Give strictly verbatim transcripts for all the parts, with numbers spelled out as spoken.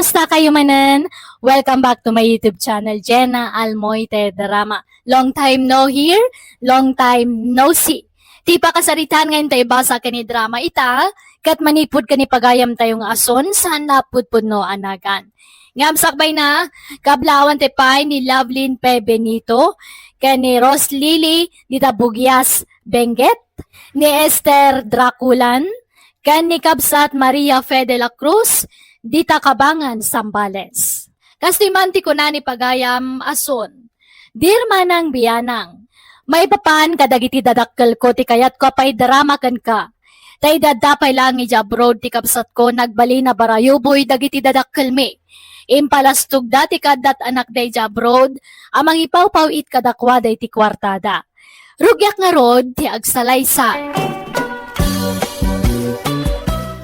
Kumusta kayo manen? Welcome back to my YouTube channel, Jenna Almoite Drama. Long time no hear, long time no see. Ti pakasaritaan nga intay basa ken ni drama ita, ket manipud ken ni pagayam tayo nga ason, saan napudpudno a nagan. Ngem sakbay na, kablaawan ti pay ni Lovelyn P. Benito, ken ni Rose Lily dita Bugias, Benguet, ni Esther Draculan, ken ni Kabsat Maria Fe de la Cruz, dita Cabangan, Zambales. Kastoy man ti kuna ni pagayam ason, Dear Manang Bianang, maipapan kadagiti dadakkelko ti kayatko a paidarama kenka. Ta idi adda pay laeng idiay abroad ti kabsatko, nagbalin a barayuboy dagiti dadakkelmi. Impalastogda ti kaaddat anakda idiay abroad a mangipawpaw-it kadakuada iti kuartada. Rugiak ngarud ti agsalaysa.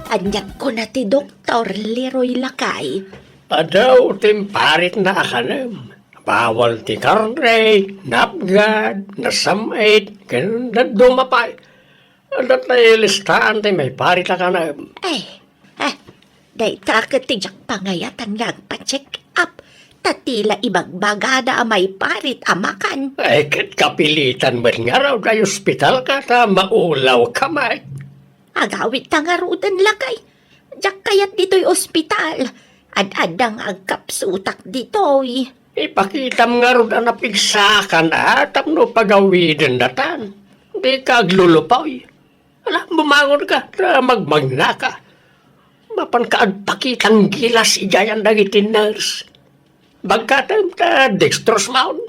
Aniat kuna ti Doktor Leroy lakay? Adu ti imparitna a kanem. Bawal ti karne, napgad, nasam-it, ken dadduma pay. Adda ti listaan ti maiparit a kanem. Ay, eh, dayta ket ti diak pangayatan nga agpa-check up. Ta ti la ibagbagada a maiparit a makan. Ay, ket kapilitan met ngarud a ospitalka ta maulawka met. Agawidta ngaruden lakay. Diak kayat ditoy ospital. Ad-adda nga agkapsutak ditoy. Ipakitam ngarud a napigsakan a tapno pagawidendatan. Dika aglulupoy. Ala, bumangonka, ta magmagnaka. Mapanka agpakitang gilas idiayan dagiti nurse. Bagkatem ta dextrose maon.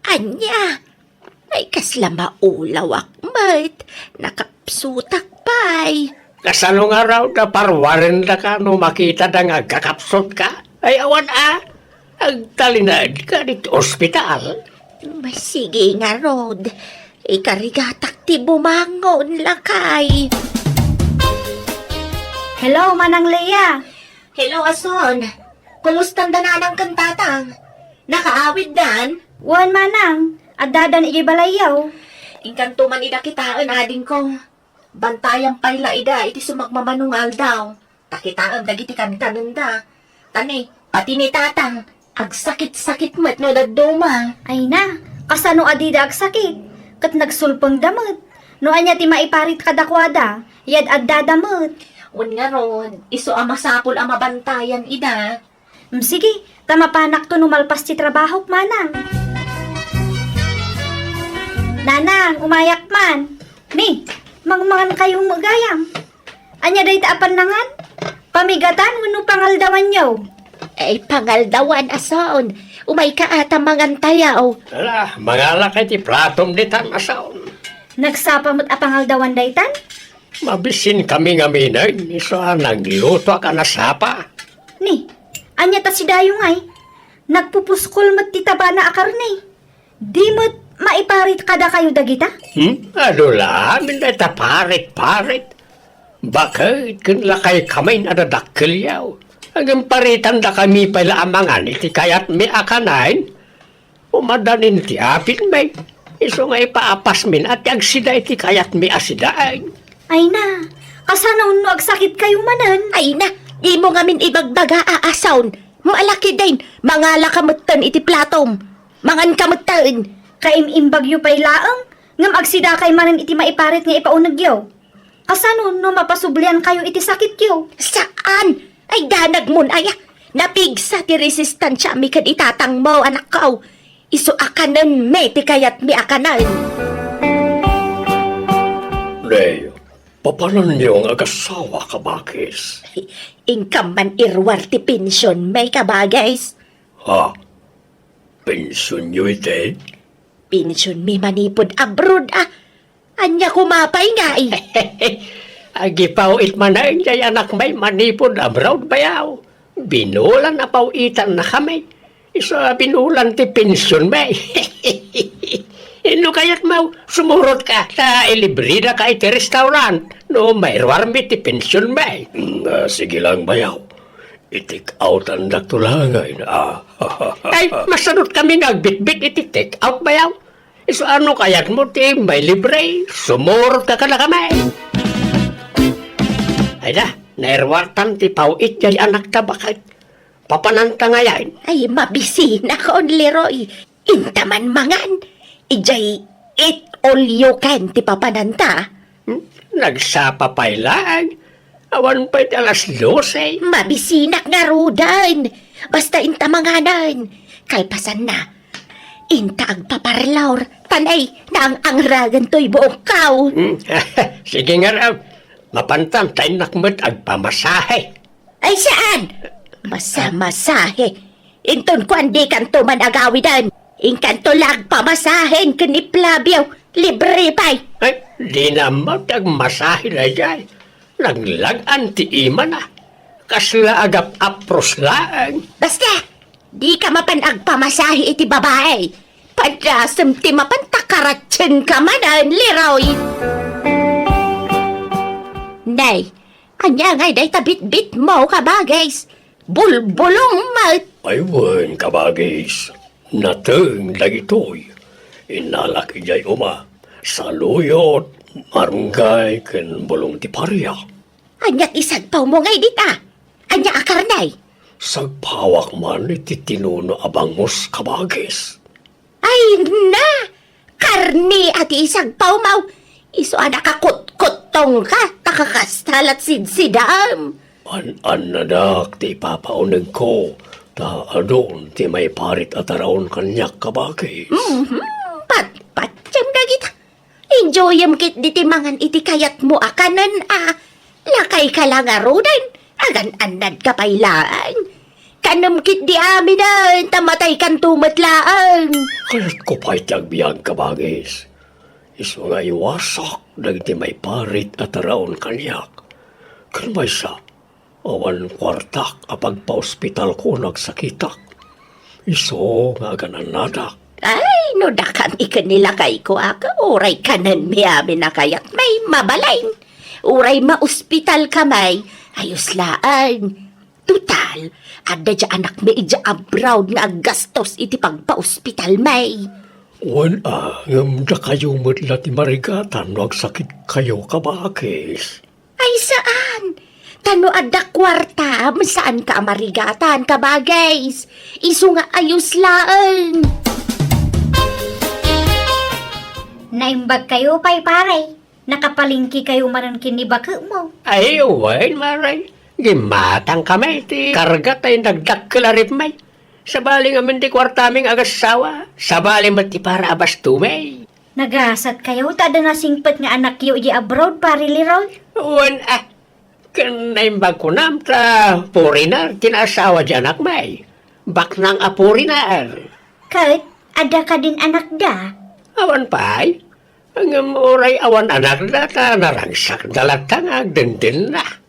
Ania? Ay, kasla maulawak met. Nakapsutak pay. Kasano ngarud a parwarendaka no makitada nga agkakapsutka? Ay, awan a. Agtalinaedka ditoy ospital. Masigi ngarud. Ikarigatak ti bumangon, lakay. Hello, Manang Lea. Hello, ason. Kumustanda nanang ken tatang? Nakaawiddan? Wen, Manang. Addadan idiay balayyo. Inkanto man ida kitaen, adingko. Bantayam pay la ida iti sumagmamano nga aldaw. Ta kitaem dagiti kankanenda. Ta ni, pati ni tatang, agsakit-sakit met no dadduma. Ay na, kasano a dida agsakit? Ket nagsulpengda met. No ania ti maiparit kadakuada, yad-addada met. Wen ngarud, isu a masapul a mabantayan ida. Mm, sige, ta mapanakto no malpas ti trabahok, Manang. Nanang, umayak man. Ni, mangmangan kayo gayam. Ania dayta a pannangan? Pamigatan wenno pangaldawanyo? Ay, pangaldawan, ason. Umayka a ta mangantayo. Ala, mangalaka iti platom ditan, ason. Nagsapa met a pangaldawan daytan? Mabisinkami ngamin, isu a naglutoak a nasapa. Ni, ania ta si Dayong ay? Nagpupuskol met ti tabana a karne. Di met maiparit kadakayo dagita? Hmm? Adu la amin dayta parit-parit. Baket ken lakay kamin a dadakkelyo. Ngem paritandakami pay la a mangan iti kayatmi a kanen. Umadanin ti apitmi. Isu nga ipaapasmin a ti agsida iti kayatmi a sidaen. Ay na, kasano no agsakitkayo manen? Ay na, dimo ngamin ibagbaga a asaon. Malakiden, mangalaka metten iti platom. Manganka metten. Kaim-imbagyo pay laeng, ngem agsidakay manen iti maiparit nga ipaunegyo. Kasano no mapasubliankayo iti sakityo? Saan? Ay, danagmon aya. Napigsa ti resistansiami ken itatangmo, anakko. Isu a kanenmi ti kayatmi a kanen. Nay, papananyo nga agasawa, kabakis? Inkam man iruar ti pensionmi, kabakis. Ha? Pensionyo iti? Pensionmi manipud abroad, a. Ania koma pay ngay? Agipaw-it manen jay anakmi manipud abroad, bayaw. Binulan a paw-itannakami. Isu a binulan ti pensionmi. No kayatmo, sumurotka ta ilibredaka iti restaurant no mairuarmi ti pensionmi. Mm, ah, sige lang, bayaw. I-take outandakto laengen, a. Ay, masanotkami nga agbitbit iti take out, bayaw. Isu a no kayatmo ti mailibre, sumurotka kadakami. Ay da, nairuartan ti paw-it jay anakta, baket. Papananta ngayen? Ay, mabisinak, Leroy. Inta man mangan. Idiay eat all you can ti papananta. Hmm? Nagsapa pay laeng. Awan pay ti alas dose. Mabisinak ngaruden. Basta inta manganen. Kalpasanna, inta agpaparlor. Tanay, naang-angragan toy buokkaw. Hmm. Sige ngarud. Mapantam, ta innak met agpamasahe. Ay, saan? Masamasahe. Inton kuan, dikanto man agawiden. Inkanto la agpamasahen ken ni Flavio. Libre pay. Ay, di naman agmasahe daydiay. Naglag-an ti imana. Kasla agap-apros laeng. Basta, dika mapan agpamasahe iti babae. Padasem ti mapan ta karatseng ka manen, Leroy. Nay, ania ngay dayta bitbitmo, kabagis? Bulbulong met. Ay wen, kabagis. Nateng dagitoy. Innalak idiay uma. Saluyot, marunggay, ken bulong ti paria. Ania ti sagpawmo ngay dita? Ania a karne? Sagpawak man iti tinuno a bangus, kabagis. Ay na! Karne a ti isagpawmaw! Isu a nakakutkuttongka, ta kakasta la ti sidsidam. An-annadak ti ipapaunegko, ta adun ti maiparit a taraon kaniak, kabagis. Mhm, patpatiem dagita. Enjoyem ketdi ti mangan iti kayatmo a kanen a. Lakayka la ngaruden, agan-annadka pay laeng. Kanem ketdi aminen, ta mataykanto met laeng. Kayatko pay ti agbiag, kabagis. Isu nga iwasak dagiti maiparit a taraon kaniak. Ken maysa, awan kuartak a pagpaospitalko no agsakitak. Isu nga agan-annadak. Ay, no dakami ken ni lakayko a, uray kanenmi amin a kayatmi, mabalin. Uray maospitalkami, ayos laeng. Total, adda diay anakmi idiay abroad nga aggastos iti pagpaospitalmi. Wen a, ngem dakayo met la ti marigatan no agsakitkayo, kabagis. Ay, saan? Ta no adda kuartam, saanka a marigatan, kabagis. Isu nga ayos laeng. Naimbagkayo pay, pare. Nakapalengkekayo manen ken ni baketmo. Ay, wen, mare. Gimmatangkami ti karga ta indakdakkel a ripmi. Sabali ngamin ti kuartami nga agassawa. Sabali met ti para a bastomi. Nagasatkayo ta adda nasingpet nga anakyo idiay abroad, Pare Leroy? Wen a, ken naimbag kunam ta foreigner ti naasawa di anakmi. Baknang a foreigner. Ket adda kadin anakda? Awan pay. Ngem uray awan anakda ta narangsakda latta nga agdendenna.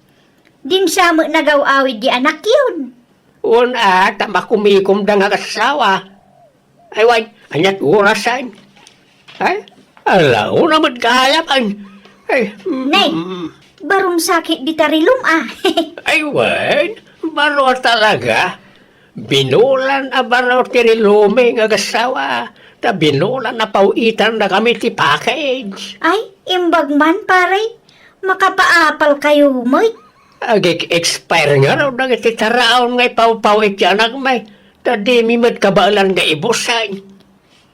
Dinsa met nagaw-awid di anakyon? Wen a, ta makumikomda nga agassawa. Ay, wen, ania't orasen? Ay, ala, una met gayam, ay. Ay, mm, Nay, mm. Baro sakit dita rilum a. Ay, wen, baro a talaga. Binulan a baro ti rilumi nga agassawa, ta binulan a paw-itannakami ti package. Ay, imbag man, pare. Makapaapalkayo met. Agik-expire ngarud dagiti taraon nga ipawpaw iti anakmi, ta dimi met kabaelan nga ibusen.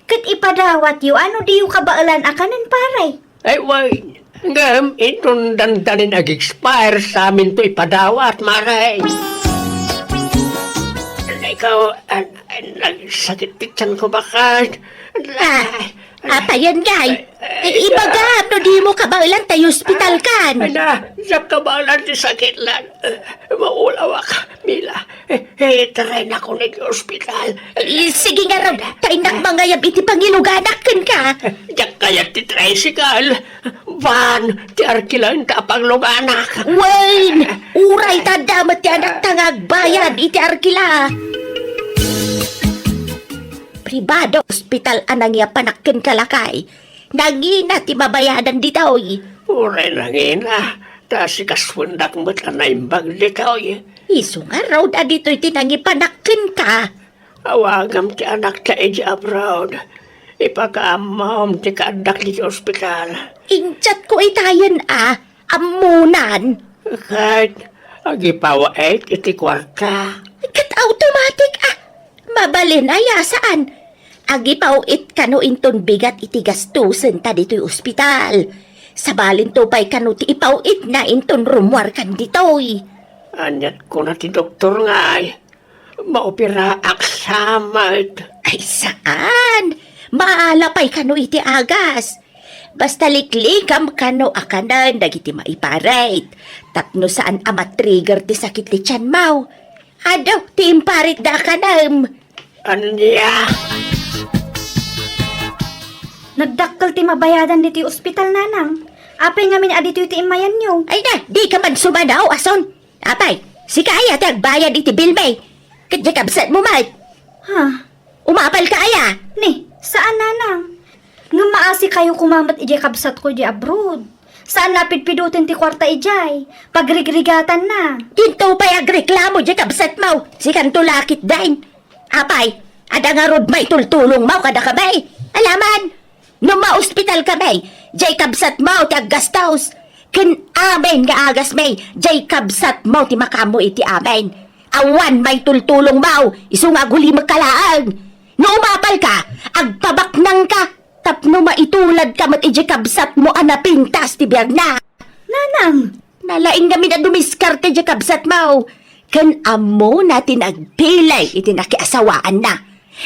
Ket ipadawatyo a no diyo kabaelan a kanen, pare? Ay, wen. Ngem inton dandanin ag-expire, saminto ipadawat, mare. Ikaw, an-, an-, nagsakit ti tiyanko baket. Ah, apayen, Guy? Ay, ay, I-, ibagam no dimo kabaelan ta ospitalkan. Ay, na, diak kabaelan ti sakit lan. Maulawak, Mila. Eh, eh, itaraynak iti ospital. Eh, sige ngarud, ta innak mangayab iti pangiluganak kenka. Diak kayat ti tricycle. Van, ti arkilaenta a pangluganak. Wen, uray ta adda met ti anakta nga agbayad iti arkila. Pribado ospital a nangiapanak kenka, lakay. Nangina ti mabayadan ditoy. Uray nangina, ta sikasuendak met a naimbag ditoy. Isu ngarud a ditoy ti nangipanak kenka. Awagam ti anakta idiay abroad. Ipakaammom ti kaaddak idiay ospital. Injatko itayen a, ammonan. Ket agipawaek iti kuarta. Ket aw Abalin aya, saan? Agipaw-it kano inton bigat iti gastusen ta ditoy ospital. Sabalinto pay kano ti ipaw-itna inton rummuarkan ditoy. Aniat kuna ti doktor ngay? Maoperaak sa met. Ay, saan? Maala pay kano iti agas. Basta liklikam kano a kanen dagiti maiparit. Tapno saan a matrigger ti sakit ti tianmaw. Adu, ti imparitda a kanem. Ania? Nagdakkel ti mabayadan ditoy ospital, Nanang. Apay ngamin a ditoy ti immayanyo? Ay na, dika man sumanaw, ason. Apay, sika aya ti agbayad iti bill, May. Ket diay kabsatmo met. Ha? Umapalka aya? Ni, saan, Nanang. Ngem maasikayo koma met idiay kabsatko idiay abroad. Saan la pidpiduten ti kuarta idiay. Pagrigrigatanna. Dinto pay agreklamo diay kabsatmo. Sikanto la ketdin. Apay, adda ngarud maitultulongmo kadakami? Alaman, no maospitalkami, diay kabsatmo ti aggastos. Ken amin nga agasmi, diay kabsatmo ti makaammo iti amin. Awan maitultulongmo, isu nga agulimekka laeng. No umapalka, agpabaknangka, tapno maituladka met idiay kabsatmo a napintas ti biagna. Nanang! Nalaing ngamin a dumiskarte diay kabsatmo. Ken ammona ti nagpilay iti nakiasawaanna.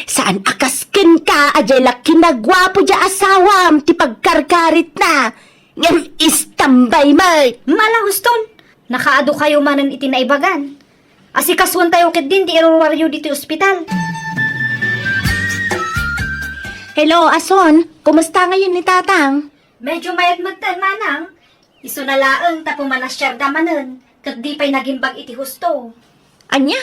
Saan a kas kenka a diay la kinaguapo diay asawam ti pagkarkaritna. Ngem istambay met. Mala, huston. Nakaadu kayo manen iti naibagan. Asikasuentayo ketdin ti iruruaryo ditoy ospital. Hello, ason. Kumusta ngayon ni Tatang? Medyo mayat metten, Manang. Isuna laeng ta pumanasiarda manen, ket di pay nagimbag iti husto. Ania?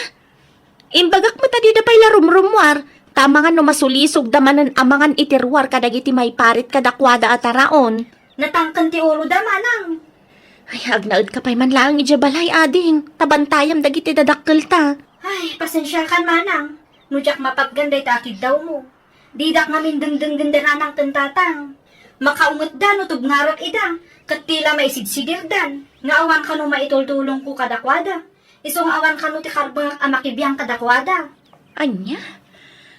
Imbagak met a dida pay la rumrummuar, ta amangan no masulisogda manen amangan iti ruar kadagiti maiparit kadakuada a taraon. Natangken ti uloda, Manang. Ay, agnaedka pay man laeng idiay balay, ading, ta bantayam dagiti dadakkelta. Ay, pasensiakan, Manang, no diak mapatgan dayta a kiddawmo. Didak ngamin dengdenggen da Nanang ken Tatang. Makaungetda no tubngarek ida, ket ti la maisidsidirdan, nga awan kano maitultulongko kadakuada. Isu nga awan kano ti karbengak a makibiang kadakuada. Ania?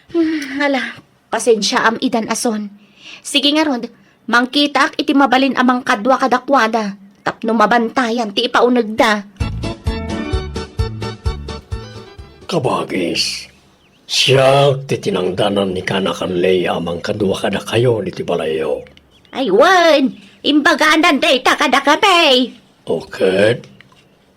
Hmm, ala, pasensiaam idan, ason. Sige ngarud, mangkitaak iti mabalin a mangkadua kadakuada, tapno mabantayan ti ipaunegda. Kabagis, siak ti tinangdanan ni kaanakan Lea a mangkadua kadakayo ditoy balayyo. Ay wen, imbaganan dayta kadakami. O ket,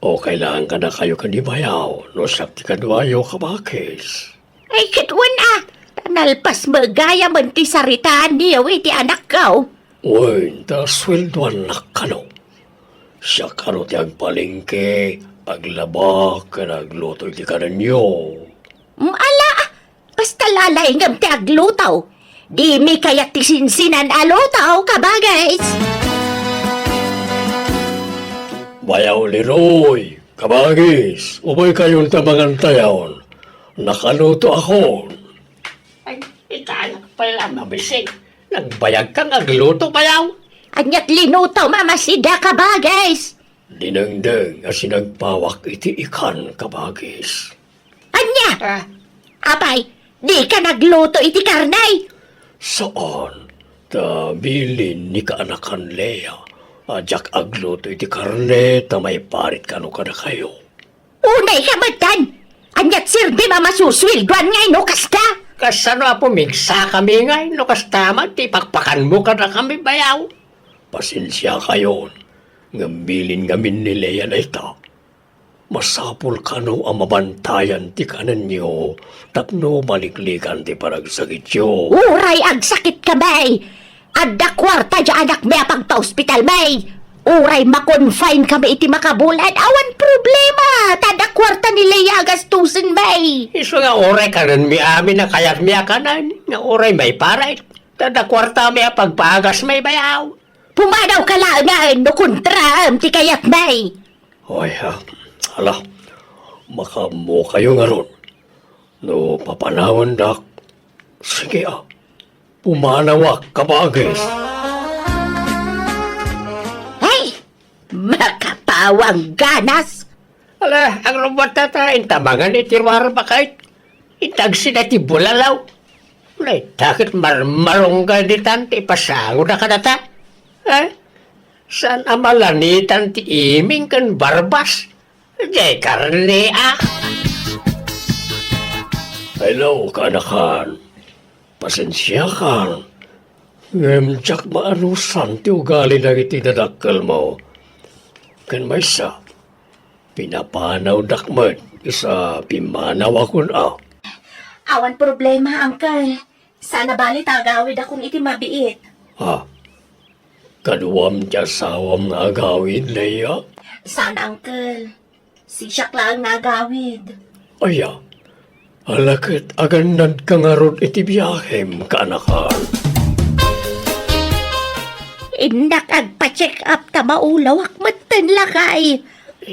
okay laeng kadakayo ken ni bayaw no siak ti kaduayo, kabagis. Ay ket wen a, ta nalpas met gayamen ti saritaanyo iti anakko. Wen, ta sueldoannak kano. Siak kano ti agpalengke, aglaba, ken agluto iti kanenyo. Mm, ala, basta lalaingem ti agluto. Dimi kayat ti sinsinan a luto, kabagis. Bayaw Leroy, kabagis, umaykayon ta mangantayon. Nakalutoakon. Ay, itayak pala, mabisig. Nagbayagka nga agluto, bayaw? Aniat linutom a masida, kabagis? Dinengdeng a sinagpawak iti ikan, kabagis. Ania? Ah. Apay, dika nagluto iti karne? Saan, ta bilin ni kaanakan Lea a diak agluto iti karne ta maiparit kano kadakayo. Unay ka metten! Aniat serbim a masusueldoan nga no kasta? Kasano a pumigsakami ngay no kasta met ti ipakpakanmo kadakami, bayaw? Pasensiakayon, ngem bilin ngamin ni Lea dayta. Masapul kano a mabantayan ti kanenyo tapno maliklikan ti panagsakityo. Uray agsakitkami, adda kuarta diay anakmi a pagpaospitalmi. Uray ma-confine kami iti makabulan, awan problema, ta adda kuarta ni Lea a gastusenmi. Isu nga uray kanenmi amin a kayatmi a kanen, nga uray maiparit, ta adda kuartami a pagpaagasmi, bayaw. Pumanawka laengen no kontraem ti kayatmi. Ay, ah, ala, makaammokayo ngarud. No papanawandak, sige, ah, pumanawak, kabagis. Hey! Makapawang ganas! Ala, agrummuarta ta intamangan iti ruar, baket. Itagsida ti bulalaw. Naitakit marmarungga ditan ti ipasangoda kadata. Eh? Saan a malanitan ti iming ken barbas? Diay karne, a? Hello, kaanakan. Pasensiakan. Ngem diak maanusan ti ugali dagiti dadakkelmo. Ken maysa, pinapanawdak met isa pimmanawakon a. Awan problema, Uncle. Saan a bali ta agawidakon iti mabiit. Ha? Kaduam ti asawam nga agawid, Leia? Saan, Uncle. Sisiak laeng nga agawid. Aya, ala ket agannadka ngarud iti biahem, kaanakan. Innak agpa-check up ta maulawak metten, lakay.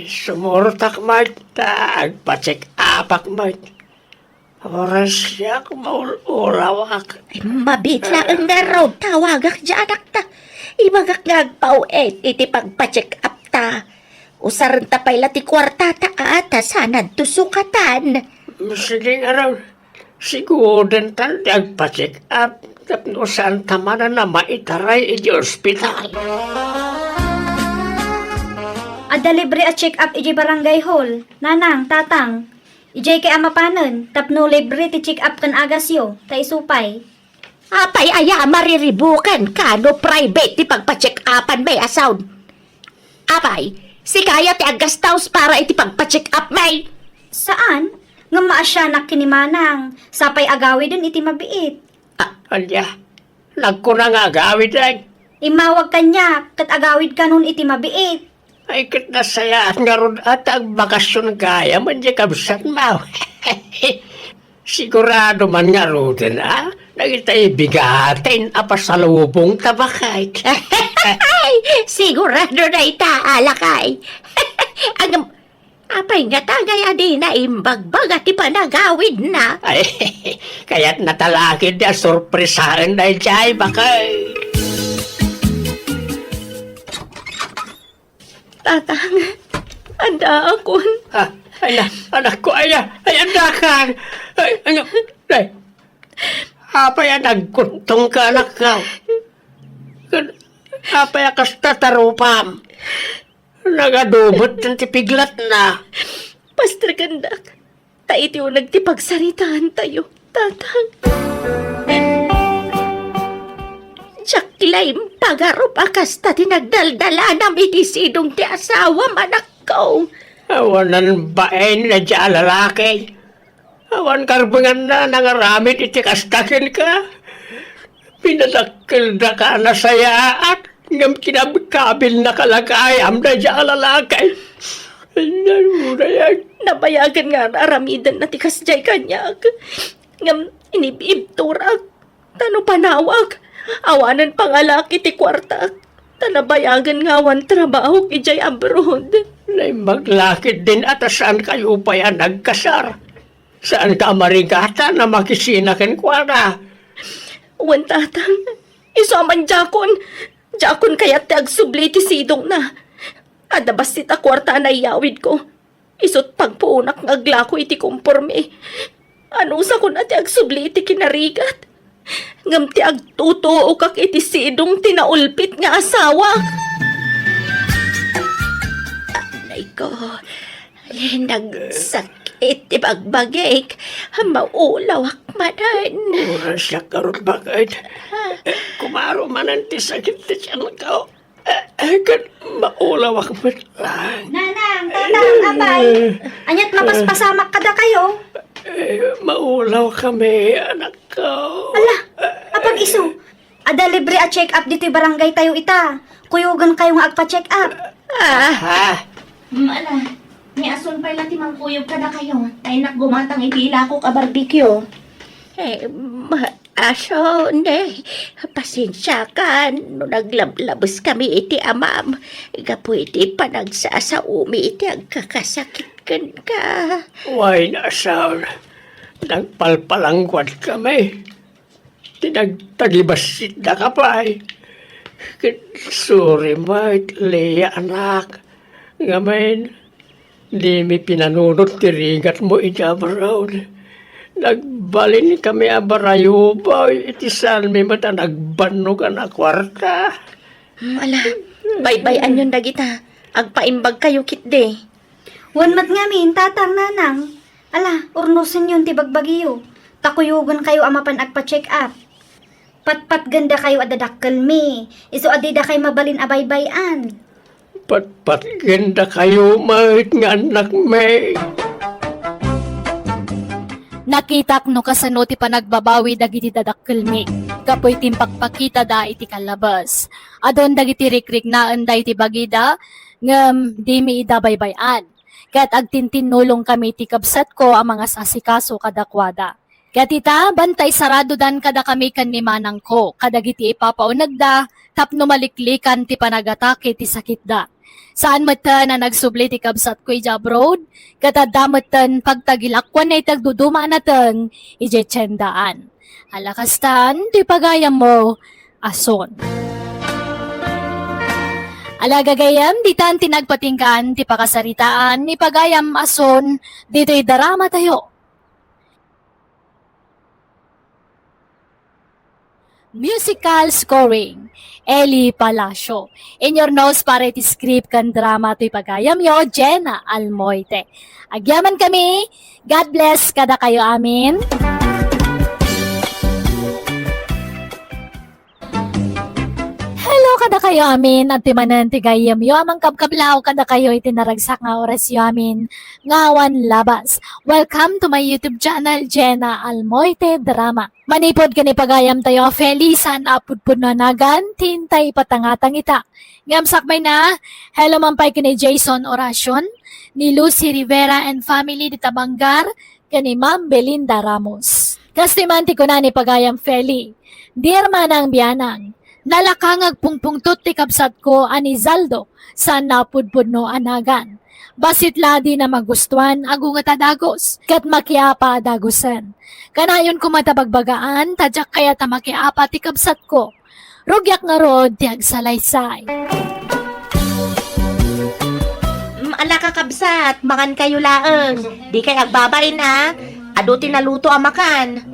Sumurtak met ta agpa-check upak met. Oras siak maul-ulawak. Mabiit laeng ngarud, tawagak diay anakta. Ibagak nga agpauet iti pagpa-check up ta. Usarenta pay la ti kuartata a ta saananto sukatan. Sige ngarud, sigudentan ti agpa-check up tapno saanta manen a maitaray iti ospital. Adda libre a check up iti barangay hall, nanang, tatang. Idiay kay a mapanen, tapno libre ti check up ken agasyo, ta isu pay. Apay aya a mariribukanka no private ti pagpa-check upan, may asaw? Apay, sika aya ti aggastaus para iti pagpa-check up, may? Saan? Ngem maasianak ken ni manang, sapay agawiden iti mabiit. Ah, ania? Nagkuna nga agawiden. Immawag kaniak, ket agawidkanon iti mabiit. Ay, ket nasayaat ngarud a ta agbakasyon gayam, ania kabsatmo? Sigurado man ngaruden, a? Dagitay bigaten a pasalubongta, baket. Ay, sigurado dayta, a lakay. Ngem, apay ngata ngay a dina imbagbaga ti panagawidna? Ay, kayatna ta la ketdi a sorpresaen daydiay, baket. Tatang, addaakon. Ah, ay na, anakko, ay na, ay, andakan. Ay, ano, ay. Apay a nagkuttongka, anakko? Ken apay a kasta ti rupam? Nagadu met ti piglatna. Pastrekendak. Ta iti uneg ti pagsaritaantayo, Tatang. Diak la impagarup a kasta ti nagdaldalanam iti sidong ti asawam, anakko. Awanan bain daydiay a lalaki. Awan karbenganna a nangaramid iti kasta kenka. Pinadakkeldaka a nasayaat, ngem kinabkabilnaka la gayam daydiay a lalaki. Nabayagen nga ar-aramidenna ti kasdiay kaniak. Ngem inib-ibturak. Ta no panawak, awanen pangalak iti kuartak. Ta nabayagen nga awan trabahok idiay abroad. Naimbag la ketdin a ta saankayo pay a nagkasar. Saanka a marigatan a makisina kenkuana? Wen, Tatang. Isu a man diakon. Diakon kayat ti agsubli iti sidongna. Adda bassit a kuarta a naiyawidko. Isut' pagpuonak nga aglako iti komporme. Anusakon a ti agsubli iti kinarigat. Ngem ti agtutuokak iti sidong ti naulpit nga asawak. Anay ko, nagsakit ti bagbagik. Maulawak manen. Oras siak ngarud, baket. Kumaro manen ti sakit ti tiyanko. Eh, eh, ket maulawak met lang. Nanang, tatang, apay. Ania't mapaspasamak kadakayo? Eh, maulawkami, anakko. Ala, apag-isu. Adda libre a check-up ditoy barangaytayo ita. Kuyogenkayo nga agpa-check-up. Ah. Ha? Mm, ala, ni Ason pay la ti mangkuyog kadakayo. Ta innak gumatang iti ilakok a barbecue. Eh, ma-, Aso, ne, pasensiakan no naglablabeskami iti amam gapu iti panagsasaomi iti agkakasakit kenka. Wen, Aso, nagpalpalangguadkami. Ti nagtagibassitdaka pay. Ket sorry met, Leia, anak. Ngamin, dimi pinanunot ti rigatmo iti abroad. Nagbalinkami a barayubaw iti saanmi met a nagbannogan a kuarta. Hmm, ala, baybay-anyon dagita. Agpaimbagkayo ketdi. Wen met ngamin, tatang, nanang. Ala, urnosenyon ti bagbagiyo. Ta kuyogenkayo a mapan agpa-check up. Patpatgendakayo a dadakkelmi, isu a didakay mabalin a baybay-an. Patpatgendakayo met nga annakmi. Nakitak no kasano ti panagbabawi dagiti dadakkelmi gapu iti impakpakitada iti kallabes. Adun dagiti rikriknaenda iti bagida, ngem dimi ida baybay-an. Ket agtintinnulongkami iti kabsatko a mangas-asikaso kadakuada. Ket ita, bantay saradodan kadakami ken ni manangko, kadagiti ipapaunegda tapno maliklikan ti panagatake ti sakitda. Saan metten a nagsubli ti kabsatko idiay abroad, ket adda metten pagtagilakkuanna iti agduduma a nateng idiay tiendaan. Ala kastan ti pagayammo, Ason. Ala gagayyem, ditan ti nagpatinggaan ti pakasaritaan ni pagayam Ason ditoy drama tayo. Musical scoring, Eli Palacio. Inyurnos para iti script ken drama toy pagayamyo, Jenna Almoite. Agyamankami, God bless kadakayo amin. Hello kadakayo amin, adtoy manen ti gayyemyo a mangkabkablaw kadakayo iti naragsak nga orasyo amin nga awan labas. Welcome to my YouTube channel, Jenna Almoite Drama. Manipud ken ni pagayamtayo a Feli, saan a pudpudno a nagan ti intay ipatangatang ita. Ngem sakbayna, hello man pay ken ni Jason Oracion, ni Lucy Rivera and family dita Bangar, ken ni Ma'am Belinda Ramos. Kastoy man ti kuna ni pagayam Feli, "Dear Manang Bianang, nalaka nga agpungpungtot ti kabsatko a ni Zaldo, saan a pudpudno a nagan. Bassit la a dina magustuan, agunget a dagus, ket makiapa a dagusen. Kanayon koma ta bagbagaan, ta diak kayat a makiapa ti kabsatko. Rugiak ngarud ti agsalaysay." Mm, ala, kakabsat, mangankayo laeng. Dikay agbabain, a. Adu ti naluto a makan.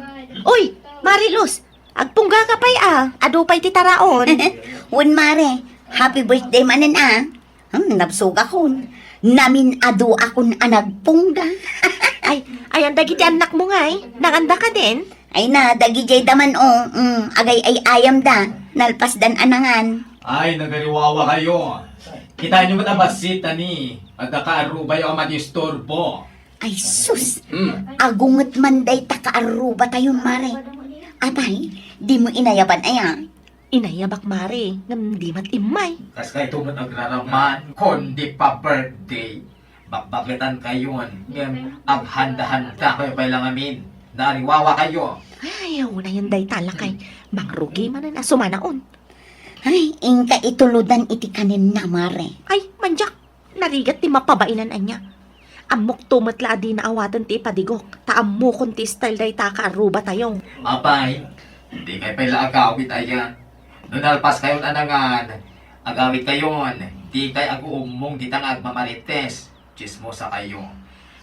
Uy, Mariluz, agpunggaka pay, a. Adu pay ti taraon. Wen, Mare. Happy birthday manen, a. Hmm, nabsogakon. Namin-aduakon a nagpungga. Ay, ayan dagiti annakmo ngay? Nangandaka den? Ay na, dagidiay da man, o. Hmm, agay-ay-ayamda. Nalpasdan a nangan. Ay, nagariwawakayo. Kitaenyo met a bassit, ani. Adda kaarrubayo a madisturbo. Ay, sus! Hmm. Agunget man dayta kaarrubatayon, Mare. Apay, dimo inayaban aya? Inayabak, Mare, ngem di met immay. Kas kayto met agraraman, kundi pa-birthday. Bakbaketankayon, ngem aghanda-handakayo pay la ngamin. Naariwawakayo. Ay, unayen dayta, lakay. Mangrugi manen a sumanaon. Ay, inka itulodan iti kanenna, Mare. Ay, mandiak. Narigat ti mapabainan ania. Ammokto met la a dina awaten ti ipadigok, ta ammokon ti style dayta a kaarrubatayo. Apay, dikay pay la agawid aya. No nalpaskayon a nangan, agawidkayon, dikay aguummong dita nga agmamarites. Tsismosakayo.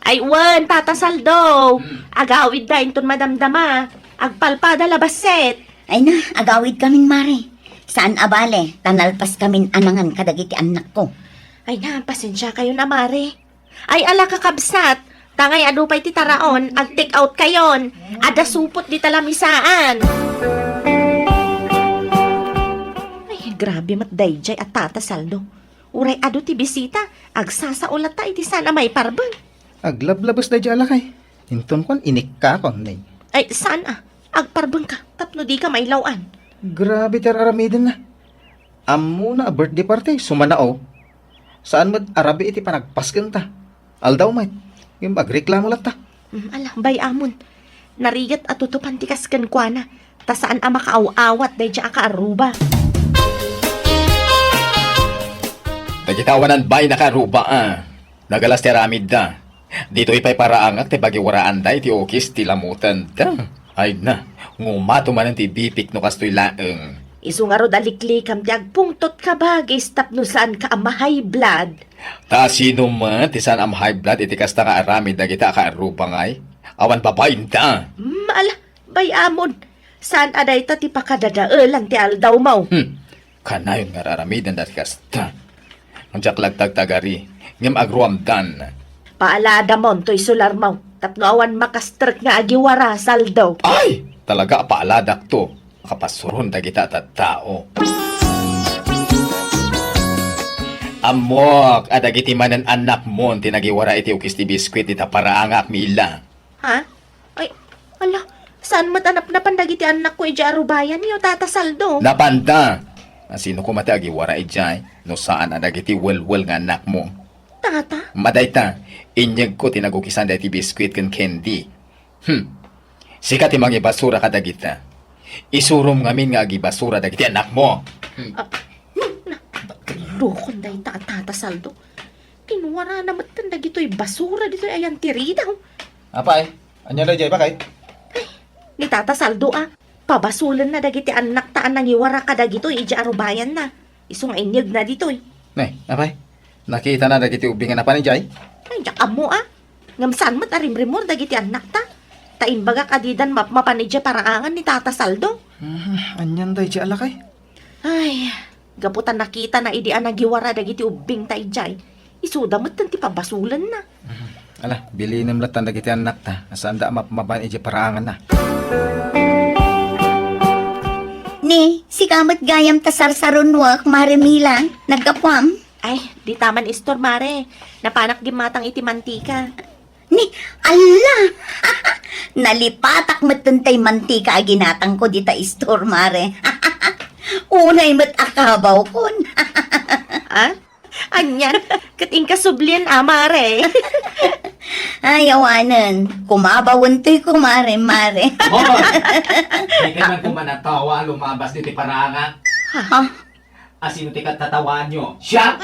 Ay wen, Tata Saldo. Hmm. Agawidda inton madamdama. Agpalpada la bassit. Ay na, agawidkamin, Mare. Saan a bale, ta nalpaskamin a nangan kadagiti annakko. Ay na, pasensiakayon a, Mare. Ay, ala, kakabsat, tangay adu pay ti taraon, ag-take outkayon. Adda supot dita lamisaan. Ay, grabe met daydiay a Tata Saldo. Uray adu ti bisita, agsasao latta iti saan a maiparbeng. Aglablabes daydiay a lakay. Inton kuan, inikkakon, ne. Ay, saan a. Agparbengka, tapno dika mailaw-an. Grabe ti ar-aramidenna. Ammona a birthday party, sumanao. Saan met a rabii ti panagpaskenta. Aldaw met, ngem agreklamo latta. Mm, ala, bay-amon. Narigat a tutupan ti kas kenkuana, ta saan a makaaw-awat daydiay a kaarruba. Dagiti awanan bay na kaarruba, a. Nagalas ti aramidda. Ditoy pay paraangak ti pagiguraanda iti ukis ti lamutenda. Ay na, ngumato manen ti bipik no kastoy laeng. Isu ngarud a liklikam ti agpungtot, kabagis, tapno saanka a ma-high blood. Ta sino met ti saan a ma-high blood iti kasta nga aramid dagita a kaarruba ngay? Awan babainda. Hmm, ala, bay-amon. Saan a dayta ti pakadadaelan ti aldawmo? Hmm. Kanayon nga ar-aramiden dati kasta. Diak lagtagtagari, ngem agruamdan. Paaladamon toy sularmo, tapno awan makastrek nga agiwara, Saldo. Ay! Talaga a paaladakto. Makapasuron dagita a tattao. Ammok a dagiti manen-annakmon ti nagiwara iti ukis ti biskuit dita paraangak, Mila. Ha? Ay, ala, saan met a napnapan dagiti annakko idiay arubayanyo, Tata Saldo? Napanda! Asino koma ti agiwara idiay no saan a dagiti welwel nga annakmo? Tata? Madayta, inyegko ti nagukisan daytoy biskuit ken candy. Hmm. Sika ti mangibasura kadagita. Isurom ngamin nga agibasura dagiti annakmo. Hmm. Ah, hmm, na, lukon dayta a Tata Saldo. Kinwarana metten dagitoy basura ditoy ayantirida. Apay, ania daydiay, bakay? Ay, ni Tata Saldo a. Pabasolenna dagiti annakta a nangiwara kadagitoy idiay arubayanna. Isu nga inyegna ditoy. Ne, apay? Nakitana dagiti ubbing a napan idiay? Ay, diak ammo a. Ngem saan met a rimrimor dagiti annakta. Ta imbagak a didan mapmapan idiay paraangan ni Tata Saldo. Hmm, anian daydiay a lakay? Ay, gapu ta nakitana idi a nagiwara dagiti ubbingta idiay, isuda metten ti pabasolenna. Mhm. Ala, bilinem lattan dagiti annakta, a saanda a mapmapan idiay paraanganna. Ni, sika met gayam ta sarsarunoak, Mare Mila, naggapuam? Ay, dita man istor, Mare. Napanak gimmatang iti mantika. Ni, alla! Nalipatak metten tay mantika a ginatangko dita istor, Mare. Unay met a kabawkon. Ah? Anian? Ket inka sublien a, Mare. Ay, awanen. Kumabawen toy, kumare, Mare. Hoy! Dikay man koma natawa a lumabas ditoy paraangak. Ha? Asino ti kattatawaanyo? Siak?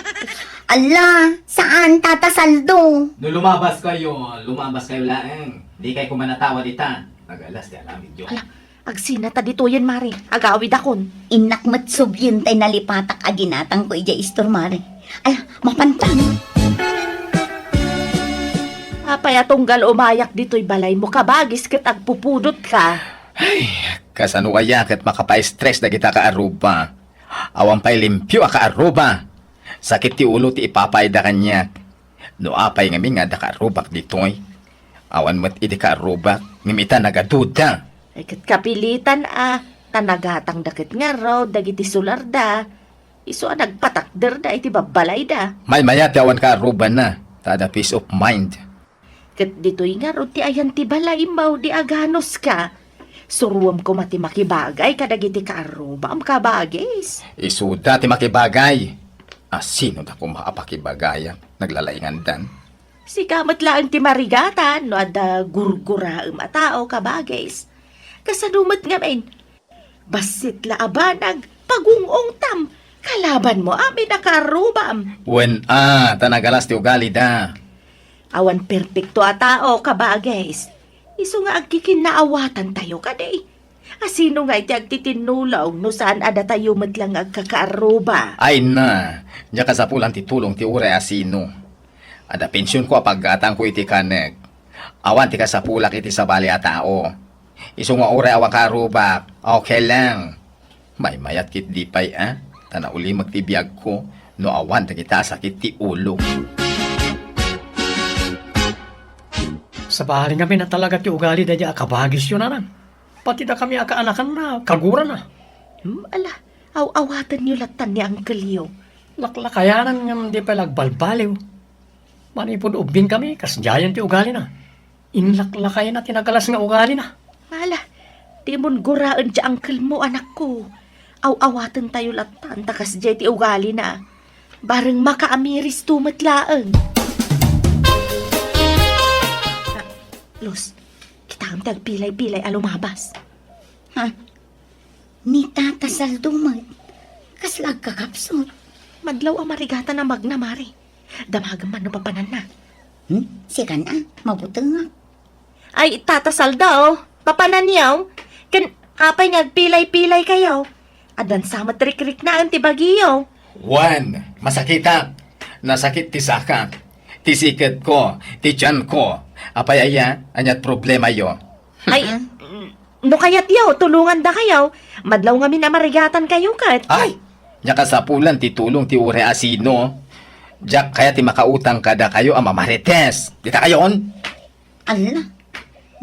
Ala, saan, Tata Saldo? No lumabas kayo, lumabas kayo laeng. Dikay koma natawa dita. Nagalas ti aramidyo. Ala, agsina ta ditoyen, Mare. Agawidakon. Innak met sublien tay nalipatak a ginatangko idiay istor, Mare. Ala, mapantan. Apay a tunggal umayak ditoy balaymo, kabagis, ket agpupudotka? Ay, kasano aya ket makapa-stress dagita kaarruba? Awan pay limpio a kaarruba. Sakit ti ulo ti ipapaayda kaniak. No apay ngamin nga adda kaarrubak ditoy? Awan met idi kaarrubak, ngem ita nagaduda. Ay, ket kapilitan a, ta nagatangda ket ngarud dagiti sularda. Isu a nagpatakderda iti babbalayda. Maymayat ti awan kaarrubanna, ta adda peace of mind. Ket ditoy ngarud ti ayan ti balaymo idi aganuska. Suroem koma ti makibagay kadagiti kaarrubam, kabagis. Isuda ti makibagay. Asino da koma a pakibagayan? Naglalaingandan. Sika met laeng ti marigatan no adda gurguraem a tao, kabagis. Kasano met ngamin? Bassit la a banag, pagung-ungtam, kalabanmo amin a kaarrubam. Wen a, ta nagalas ti ugalida. Awan perpekto a tao, kabagis. Isu nga agkikinnaawatantayo kadi. Asino ngay ti agtitinnulong no saan a datayo met lang nga agkakaarruba? Ay na, diak kasapulan ti tulong ti uray asino. Adda pensionko a paggatangko iti kanek. Awan ti kasapulak iti sabali a tao. Isu nga uray awan kaarrubak, okay lang. Maymayat ketdi pay a, ta naulimek ti biagko no awan dagita a sakit ti ulo. Sabali ngamin a talaga ti ugali daydiay a kabagisyo, nanang. Pati dakami a kaanakanna, kagurana. Hmm, ala, aw-awatenyo lattan ni angkelyo. Laklakayanan ngem di pay la agbalbaliw. Manipud ubbingkami, kasdiayen ti ugalina. Inlaklakayna ti nagalas nga ugalina. Ala, dimon guraen ti angkelmo, anakko. Aw-awatentayo lattan ta kasdiay ti ugalina. Bareng makaamiristo met laeng. Ah, Luz, kitaem ti agpilay-pilay a lumabas. Ha? Ni Tata Saldo met. Kasla agkakapsut. Madlaw a marigatan a magna, Mare. Damagem man no papananna. Hmm? Sikan a, mabutengak. Ay, Tata Saldo, papananyo? Ken apay nga agpilay-pilaykayo? Addan sa met rikriknaen ti bagiyo. Wen, masakitak. Nasakit ti sakak, ti siketko, ti tianko. Apay aya, ania't problemayo? Ay, mm, no kayatyo, tulongandakayo. Madlaw ngamin a marigatankayo ket. Ay! Nia kasapulan ti tulong ti uray a sino. Diak kayat ti makautang kadakayo a mamarites. Dita kayon? Ala,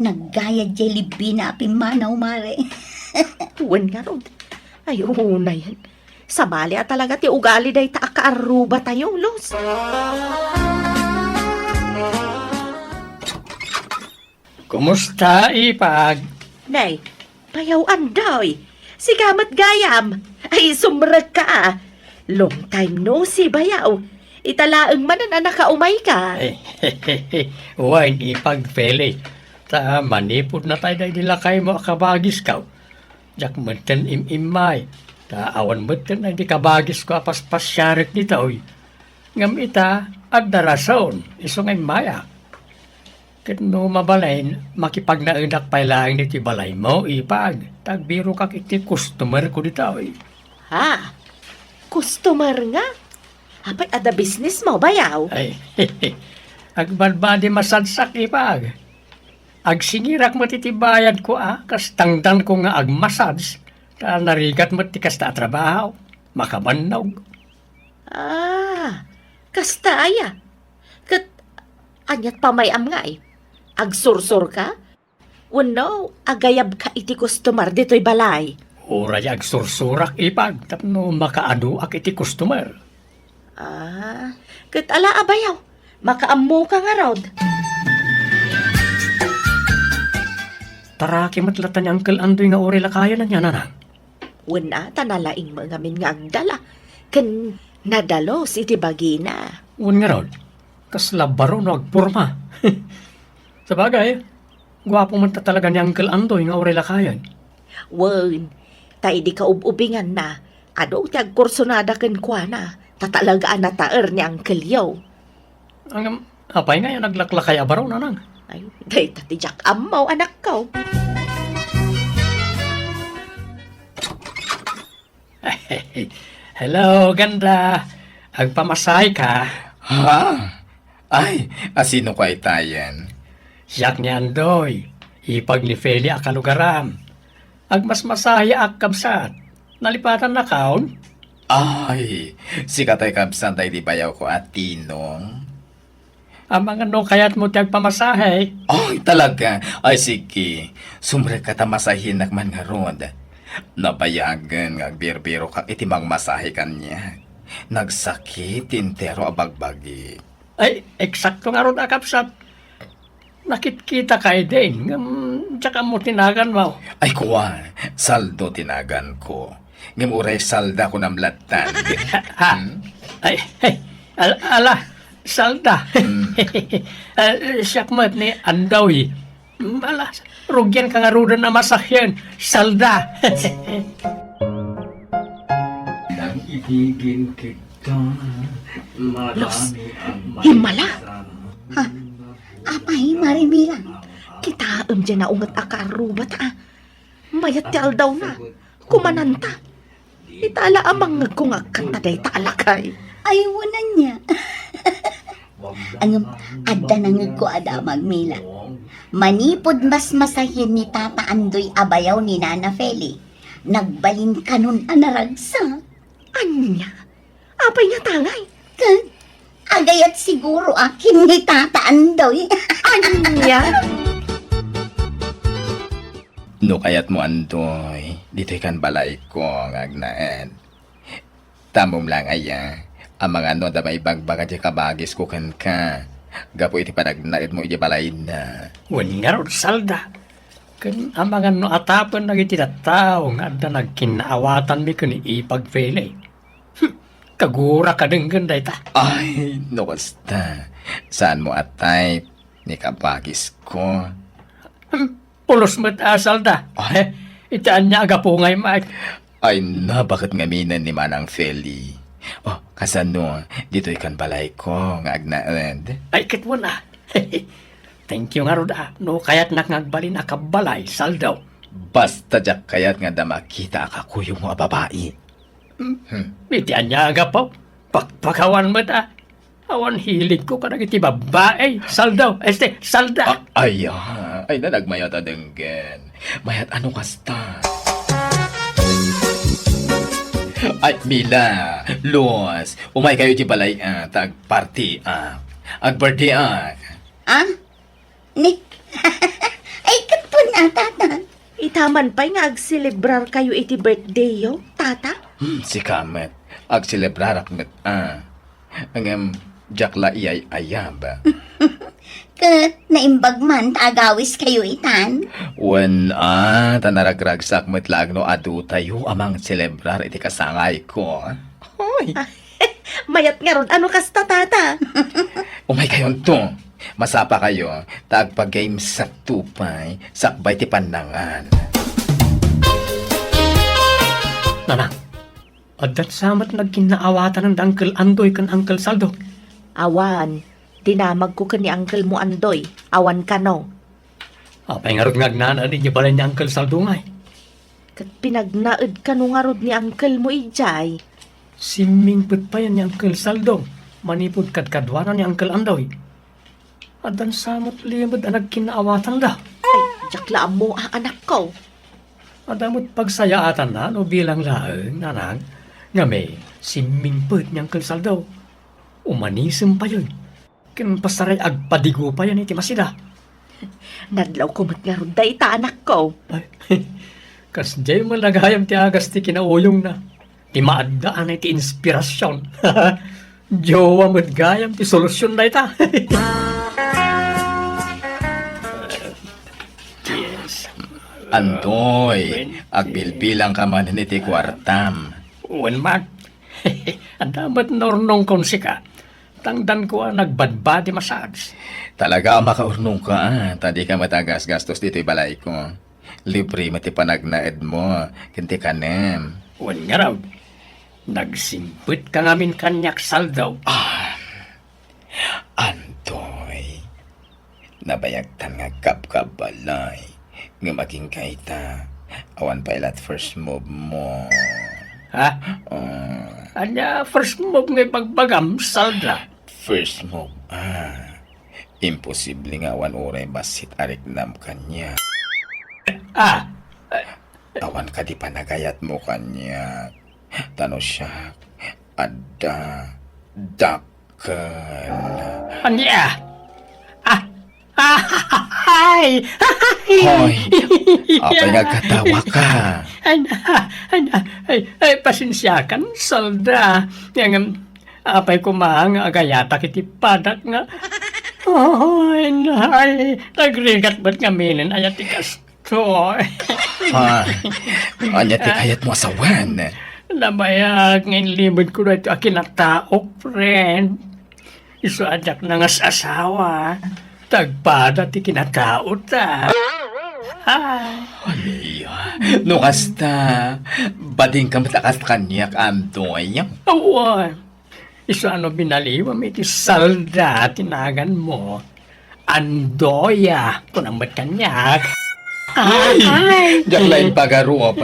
naggayad jay libbina a pimmanaw, mare. Wen ngarud. Ay, unayen. Sabali a talaga ti ugali dayta a kaarrubatayo, Los. Kumusta, Ipag? Nay, bayaw Andoy. Sika met gayam. Ay, sumrekka a. Long time no see, bayaw. Ita laeng manen a nakaumayka. Ay, wen, Ipag Feli. Ta manipud natay daydi lakaymo a kabagisko. Diak metten im-immay. Ta awan metten daydi kabagisko a paspasiarek ditoy. Ngem ita, adda rason, isu nga immayak. Ket no mabalin, makipagnaedak pay laeng ditoy balaymo, Ipag, ta agbirokak iti customerko ditoy. Ha? Customer nga? Apay, adda businessmo, bayaw? Ay, agbadbadi massage-ak, Ipag. Agsingirak met iti bayadko a kas tangdanko nga agmassage, ta narigat met ti kasta a trabaho. Makabannog. Ah, kasta aya. Ket ania't pamay-am ngay? Agsursurka? Wenno agayabka iti customer ditoy balay? Uray agsursurak, Ipag, tapno makaaduak iti customer. Ah, ket ala a bayaw, makaammoka ngarud. Taraki met latta ni Uncle Andoy nga uray lakayen ania, nanang? Wen a, ta nalaing met ngamin nga agdala, ken nadalus iti bagina. Wen ngarud, kasla baro no agporma. Sabagay, guapo met ta talaga ni Uncle Andoy nga uray lakayen. Wen, ta idi kaub-ubinganna, adu ti agkursonada kenkuana, ta talaga a nataer ni Uncle-yo. Ngem, apay ngay a naglaklakay a baro, nanang? Ay, dayta ti diak ammo, anakko. Hello, ganda. Agpamasahe ka? Ha? Ay, a sino ka itayen? Siak ni Andoy, ipag ni Feli a kalugaram. Agmasmasaheak, kabsat. Nalipatannakon? Ay, sika tay kabsat daydi bayawko a Tinong. Amangan no kayatmo ti agpamasahe? Ay, talaga? Ay, sige. Sumrekka ta masahenak man ngarud. Nabayagen nga agbirbirokak iti mangmasahe kaniak. Nagsakit ti entero a bagbagi. Ay, eksakto ngarud a kabsat. Nakitkitaka idin, ngem diak ammo ti naganmo. Ay, kua, Saldo ti naganko. Ngem uray Salda kunam lattan. Ha? Hmm? Ay, ay, al-, ala, Salda. Hmm. Ah, siak met ni Andoy. Hmm, ala, rugianka ngaruden a masahen, Salda. Nang ibigin kita, Los, madami ang himmala. Ha? Apay, Mare Mila, kitaem diay naunget a kaarrubat, a. Mayat ti aldawna, kumananta. Ita la a mangngegko nga agkanta dayta a lakay. Ay, wen ania. Ngem, adda nangngegko a damag, Mila. Manipud masmasahen ni Tata Andoy a bayaw ni Nana Feli, nagbalinkanon a naragsak. Ania? Apay nga tangay? Ket, agayat siguro a ken ni Tata Andoy. Ania? No kayatmo, Andoy, ditoy kan balayko nga agnaed. Tamom lang aya, amangan no adda maibagbaga ti kabagisko kenka, gapu iti panagnaedmo iti balayna. Wen ngarud, Salda, ken amangan no atapen dagiti tattao nga adda nagkinnaawatanmi ken ni Ipag Feli. Hmm, kagura ka denggen dayta. Ay, no kasta, saanmo a type ni kabagisko. Hmm, pulos met a, Salda. Ay. Eh, iti ania a gapu ngay, Mike? Ay, nabaket ngaminen ni Manang Feli. Oh, kasano, ditoy kan balayko nga agnaed? Ay, ket wen a. Thank you ngarud a, no kayatnak nga agbalin a kabbalay, Salda. Basta diak kayat nga adda makita a kakuyogmo a babai. Hmm. Hmm. Iti ania a gapu? Pakpakawan met a. Awan hiligko kadagiti babbai. Saldo, este, salda. Ah, ay, ah, ay, nanagmayat a denggen. Mayat ano kasta? Ay, Mila, Luz, umay kayo iti balay, ah, ta agparty, ah. Ag-birthday, ah. Ah? Ni? Ay, ket pun a, tata. Itaman pay nga agselebrar kayo iti birthday yo, tata? Hmm, sika met. Agselebrarak met, ah. Ngem, diak la iyay-ayab. Ket naimbag man ta agawis kayo itan? Wen, ah, ta naragragsak met laeng no adu tayo a mangselebrar iti kasangayko. Hoy! Mayat ngarud a no kasta, tata. Umay kayonto. Masapa kayo, ta agpagaymsakto pay, sakbay ti pannangan. Nanang, addan sa met nagkinnaawatanan da Uncle Andoy ken Uncle Saldo? Awan. Dinamagko ken ni uncle mo, Andoy. Awan kano. Apay ngarud nga agnanaed idiay balay ni Uncle Saldo ngay? Ket pinagnaed kano ngarud ni uncle mo idiay? Simmingpet pay ni Uncle Saldo manipud kadkaduana ni Uncle Andoy. Addan sa met limed a nagkinnaawatanda. Ay, diak la ammo a, anakko. Adda met pagsayaatanna no bilang laeng, nanang, nga may simmingpet ni Uncle Saldo. Umanisem payen. Ken pasaray agpadigo payen iti masida. Nadlawko met ngarud dayta, anakko. Ay, kasdiay met gayam ti agas ti kinauyongna. Ti maaddaan iti inspirasyon. Jowa met gayam ti solusyon dayta. Yes. Andoy, agbilbilang ka manen iti kuartam. Wen, Mat. Adda met nurnongkon sika. Tangdanko a nagbadbadi massage. Talaga a makaurnongka, ah, ta dika met agasgastos ditoy balayko. Libre met ti panagnaedmo ken ti kanem. Wen ngarud, nagsimpet ka ngamin kaniak, Saldo. Ah, Andoy, nabayagtan nga agkabkabalay. Ngem agingga ita, awan pay la ti first move mo. Ha? Ah. Ania first move nga ibagbagam, Salda? First move, ah. Imposible nga awan uray bassit a riknam kaniak. Ah! Awan kadi panagayatmo kaniak. Ta no siak, adda, dakkel. Ania? Ah! Ah! Ay! Hoy! Apay nga agkatawa ka? Ay, ay, ay, ay, pasensiakan, Salda. Ngem, apay koma nga agayatak iti padak nga, ay, ay, nagrigat met ngaminen aya ti kastoy. Ah, ania ti kayatmo a sawen? Nabayag nga inlimedko daytoy a kinataok, friend. Isu a diak nangas-asawa, ta agpada ti kinataota. Ay. Ania? No kasta, badingka met a kas kaniak, Andoy. Awan. Isu a no binaliwam iti Salda ti naganmo, Andoya, kunam met kaniak. Ay! Ay! Diak la impagarup.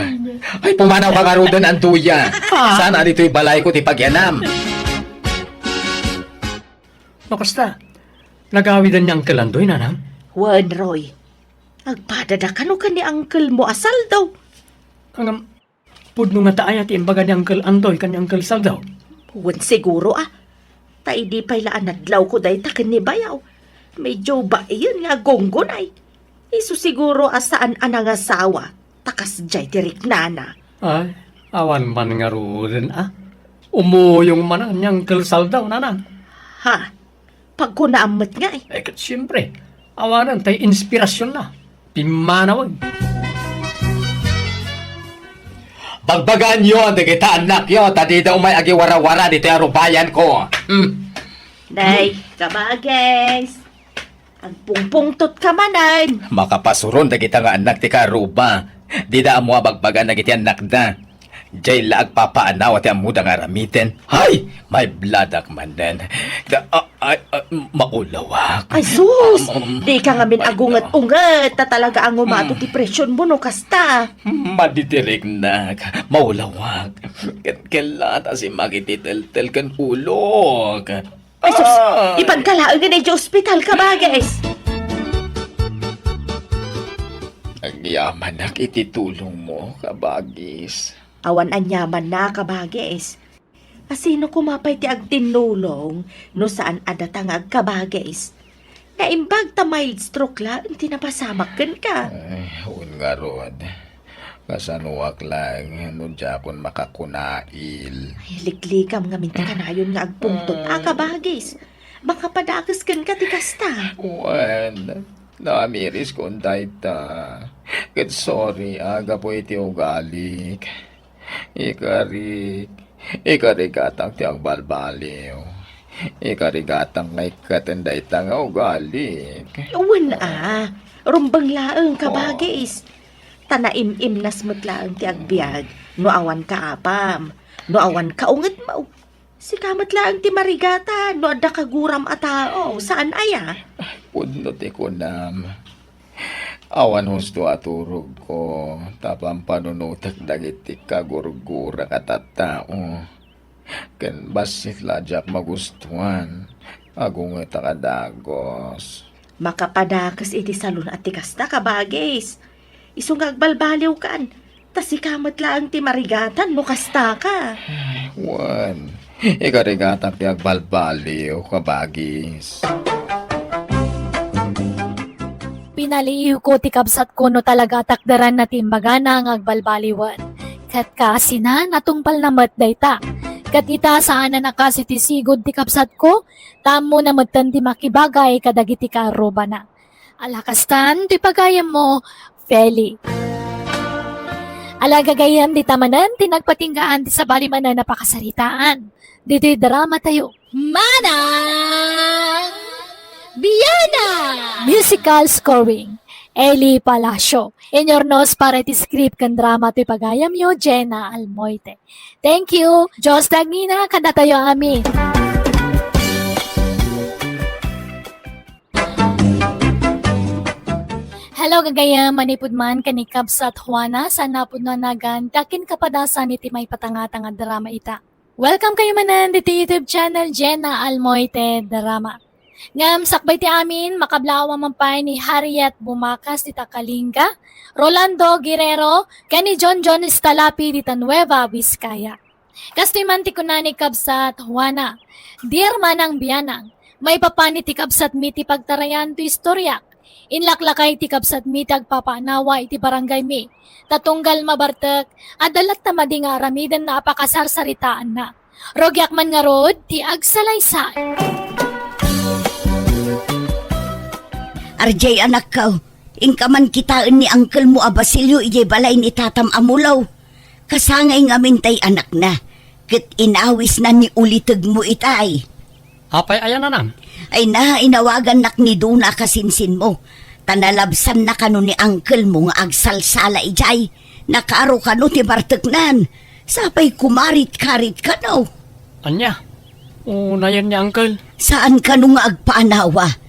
Ay, pumanawka ngaruden, Andoya. Ah. Saan a ditoy balayko ti pagyanam? No kasta, nagawiden ni Uncle Andoy, nanang? Wen, Roy. Agpadada kano ken ni uncle mo a Saldo? Ngem, pudno ngata aya ti imbaga ni Uncle Andoy ken ni Uncle Saldo? Wen siguro, ah. Ta idi pay la a nadlawko dayta ken ni bayaw, medyo baien nga agunggunay. Isu siguro a saan a nangasawa, ta kasdiay ti riknana. Ay, awan man ngaruden, a. Umuyong man ni Uncle Saldo, nanang. Ha? Pagkunaam met ngay. Eh, ket siempre, awanen tay inspirasionna. Pimmanawag. Bagbagaanyo dagita annakyo, ta dida umay agiwarawara ditoy arubayanko. Hmm. Day, kabages. Agpungpungtot ka manen. Makapasuron dagita nga annak ti kaaruba. Dida ammo a bagbagaan dagiti annakda. Jay la agpapaanaw ti ammoda nga aramiden. Hay! Maibladak manen. Da, a, ay, a, maulawak. Ay, sus! Um, um, Di ka ngamin ay, agunget-unget. Ta talaga a ngumato mm. Ti presyon mo no kasta. Madidirignak. Maulawak. Ket kella ta simmak iti teltel ken ulok. Ay, sus! Ah! Ipanka laengen idiay ospital, kabagis! Agyamanak iti tulongmo, kabagis. Awan aniamanna, kabagis. Asino koma pay ti agtinnulong no saan a data nga agkabagis? Naimbag ta mild stroke laeng ti napasamak kenka. Ay, wen ngarud. Kasanoak laeng no diakon makakunail? Ay, liklikam ngamin ti kanayon nga agpungtot a kabagis. Makapadakes kenka ti kasta. Wen, naamiriskon dayta. Ket sorry a gapu iti ugalik. Ikarik, ikarigatak ti agbalbaliw. Ikarigatak nga ikkaten dayta nga ugalik. Wen a, rumbeng laeng, kabagis. Ta naim-imnas met laeng ti agbiag no awan kaapam, no awan kaungetmo. Sika met laeng ti marigatan no adda kaguram a tao, saan aya? Pudno ti kunam. Awan husto a turogko, ta pampanunotek dagiti kagurgurak a tattao. Ken bassit la diak magustuan, agungetak a dagus. Makapadakes iti salun a ti kasta, kabagis. Isu nga agbalbaliwkan, ta sika met laeng ti marigatan no kastaka. Wen, ikarigatak ti agbalbaliw, kabagis. Pinaliiwko ti kabsatko no talaga a takderanna ti imbagana nga agbalbaliwen. Ket kaasina, natungpalna met dayta. Ket ita, saanan a kas iti sigud ti kabsatko, ta ammona metten ti makibagay kadagiti kaarrubana. Ala kastan, ti pagayammo, Feli. Ala gagayam, dita manen ti nagpatinggaan ti sabali manen a pakasaritaan. Ditoy drama tayo. Manang Biana! Musical scoring, Eli Palacio. Inurnos para iti script ken drama toy pagayamyo, Jenna Almoite. Thank you. Diyos ti agngina kadatayo amin. Hello, gagayam, manipud man ken ni Kabsat Juana, saan a pudno a nagan, ti akin kapadasan iti maipatangatang a drama ita. Welcome kayo manen ditoy YouTube channel, Jenna Almoite Drama. Ngem sakbay ti amin, makablaaw man pay ni Harriet Bumakas dita Kalinga, Rolando Guerrero, ken ni John John Estalapi dita Nueva Vizcaya. Kastoy man ti kuna ni Kabsat Juana, "Dear Manang Bianang, maipapan iti kabsatmi ti pagtarayan ti istoriak. Inlaklakay ti kabsatmi ti agpapaanawa iti barangaymi. Ta tunggal mabartek, adda latta madi nga aramidenna a pakasarsaritaanna. Rugiak man ngarud ti agsalaysay." Arjay, anakko, inka man kitaen ni angkelmo a Basilio idiay balay ni tatam a Mulong. Kasangay ngamin tay anakna, ket inawisna ni ulitegmo itay. Apay aya, nanang? Ay na, inawagannak ni Dona a kasinsinmo, ta nalabsanna kano ni angkelmo nga agsalsala idiay. Nakaro kano ti barteknan. Sapay kumarit-karit kano. Ania? Unayen ni angkel? Saan kano nga agpaanawa?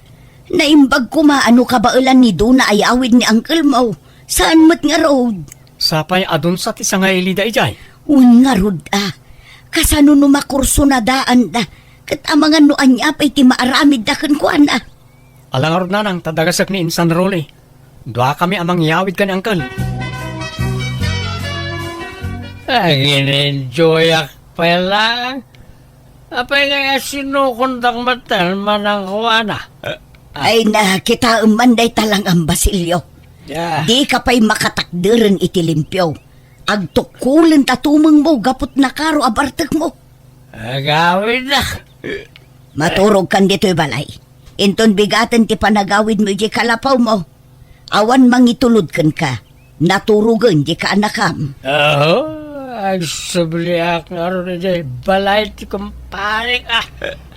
Naimbag koma a no kabaelan ni Dona a yawid ni angkelmo. Saan met ngarud? Sapay adunsa ti sangailida idiay? Wen ngarud a. Kasano no makursunadaanda? Ket amangan no ania pay ti maaramidda kenkuana? Ala ngarud, nanang, ta dagasek ni Insan Rolly. Duakami a mangyawid ken ni angkel. Agin-enjoyak pay laeng. Apay ngay a sinukondak metten, Manang Juana? Ay na, kitaem man dayta lang-am, Basilio. Ya. Dika pay makatakderen iti limpio. Agtukkolen ta tumengmo gapu ti nakaro a bartekmo. Agawidda. Maturogkan ditoy balay. Inton bigaten ti panagawidmo idiay kalapawmo, awan mangitulod kenka. Naturogen ti kaanakam. Aho, agsubliak ngarud idiay balay ti kumparek, ah.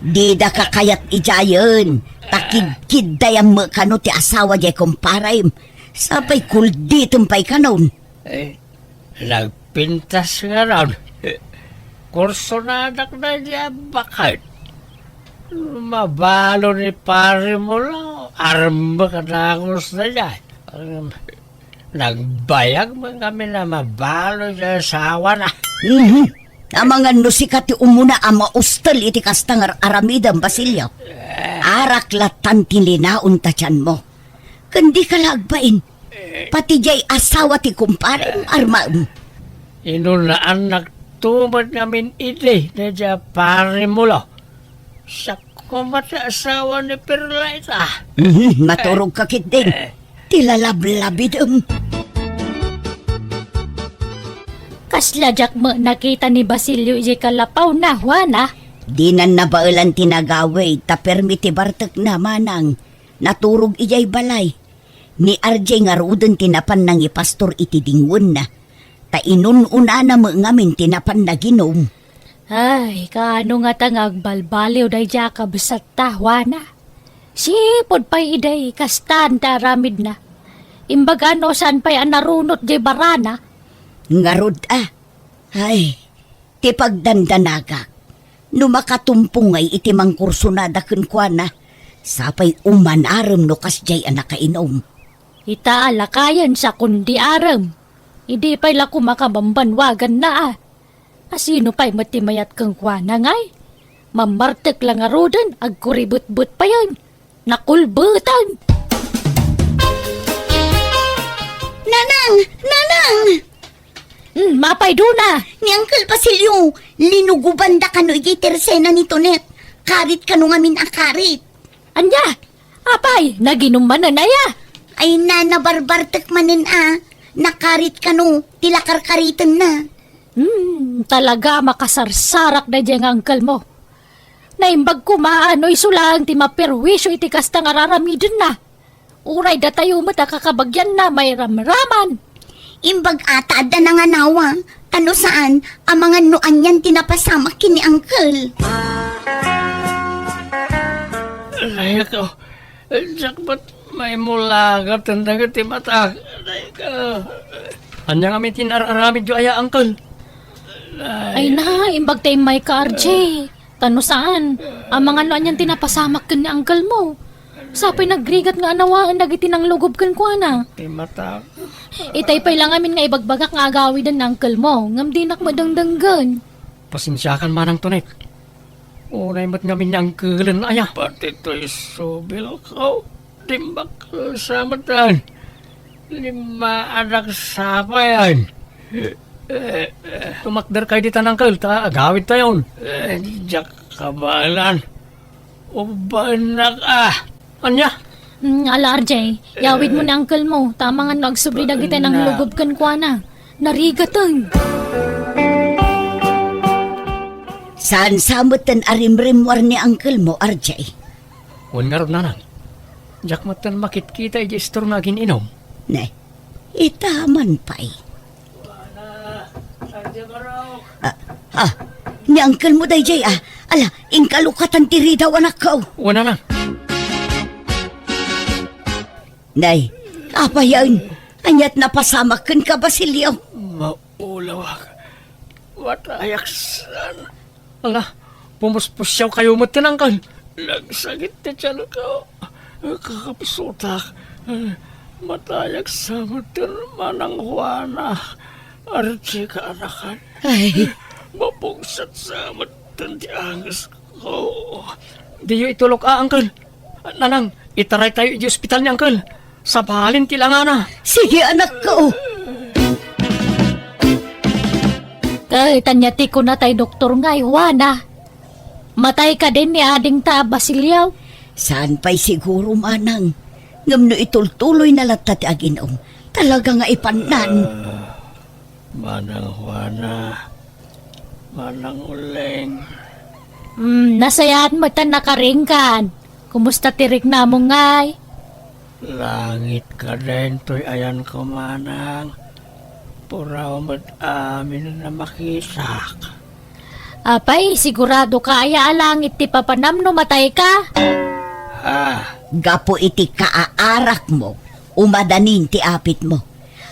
Didaka kayat idiayen, ta kidkiddayam met kano ti asawa diay kumparem. Sapay kulditem pay kanon. Eh, nagpintas ngarud. Kursonadak daydiay a baket. Mabalo ni Pare Mulong, armek a dagus daydiay. Nagbayag man kami a mabalo ti asawana. Mhm. Amangan no sika ti umuna a maustel iti kasta nga ar-aramidem, Basilio. Arak lattan ti linaon ta tianmo. Ken dika la agbain. Pati diay asawa ti kumparem, armaem. Inunaannak tumet ngamin idi daydiay a parem mulo. Siak koma ti asawa ni Perla ita. Mhm, maturog ka ketdin. Ti lalablabidem. Kasla diak met nakita ni Basilio idiay kalapawna, Juana. Dinan nabaelan ti nagawid, ta permi ti bartekna, manang. Naturog idiay balay. Ni R J ngaruden ti napan nangipastor iti dingwenna. Ta inun-unana met ngamin ti napan naginum. Ay, kaano ngata nga agbalbaliw daydiay a kabsatta, Juana? Sipud pay idiay kastan ti aramidna. Imbag no saan pay a narunot diay barana. Ngarud a. Ay, ti pagdandanagak. No makatumpong ngay iti mangkursunada kenkuana, sapay umanarem no kasdiay a nakainum. Ita a lakayen sa kundi arem. Idi pay la koma kabambanwaganna a. Asino pay met ti mayat kenkuana ngay? Mammartek la ngaruden, agkuribetbet payen. Nakulbeten. Nanang! Nanang! Hmm, mapay duna! Ni Uncle Basilio, linugobanda kano iti tersena ni Tonet. Karit kano ngamin a karit. Ania? Apay, naginum manen aya? Ay na, nabarbartek manen a. Nakarit kano, ti lakarkaritenna. Hmm, talaga makasarsarak daydiay nga uncle mo. Naimbag koma no isu laeng ti maperwisyo iti kasta nga raramidenna. Uray datayo met a kakabagianna mairamraman. Imbag a ta adda nanganawa, ta no saan, amangan no anian ti napasamak ken ni uncle. Ay, ako, diak met maimulagaten dagiti matak. Ay, ka. Ania ngamin ti nar-aramidyo aya, uncle? Ay na, imbag ta immayka, R J. Ta no saan, amangan no anian ti napasamak ken ni uncle mo. Sapay nagrigat nga anawaen dagiti nanglugob kenkuana. Ti matak. Itay pay la ngamin nga ibagbagak nga agawiden ni uncle mo, ngem dinak madengdenggen. Pasensiakan manang Tonet. Unay met ngamin ni uncle-en aya. Pati toy subilko, dimbakkel sa metten. Limmaadak sapayan. Tumakderkay ditan, uncle, ta agawidtayon. Eh, diak kabaelan. Ubaennak a. Ania? Mm, ala, R J, yawid mo ni uncle mo, ta amangan no agsubli dagiti nanglugob kenkuana. Narigaten. Saan sa metten a rimrimmuar ni uncle mo, R J? Wen ngarud, nanang. Diak metten makitkita iti istor nga agin-inum. Ne, ita man pay. Ah, ah, ni uncle mo daydiay, ah. Ala, inkalukatan ti ridaw, anakko. Wana na. Nay, apayen, aniat napasamak kenka, Basilio? Maulawak. Matayak saan. Ala, pumuspusiaw kayo met ti nangkan. Nagsakit ti tiyanko. Kakabsutak. Matayak sa met ti manang Juana. Arti kaanakan. Ay. Mapungset sa met ti angesko. Diyo itulok a, uncle. Nanang, itaraytayo iti ospital ni uncle. Sabalin ti langana. Sige, anakko. Kay, tanya ti kuna tay doktor nga, Juana. Matay ka din ni ading ta, Basilio? Saan pay siguro, manang? Ngem no itultuloy na latta ti aginum, talaga nga ipannan. Ah, Manang Juana, Manang Uling. Hmm, nasayaat met tan nakaringkan. Kumusta ti riknamo ngay? Langit ka daytoy ayanko, manang. Puraw met amin a makitak. Apay, sigurado ka aya a langit ti papanam no matay ka? Ah. Gapu iti kaaarakmo, umadanin ti apitmo.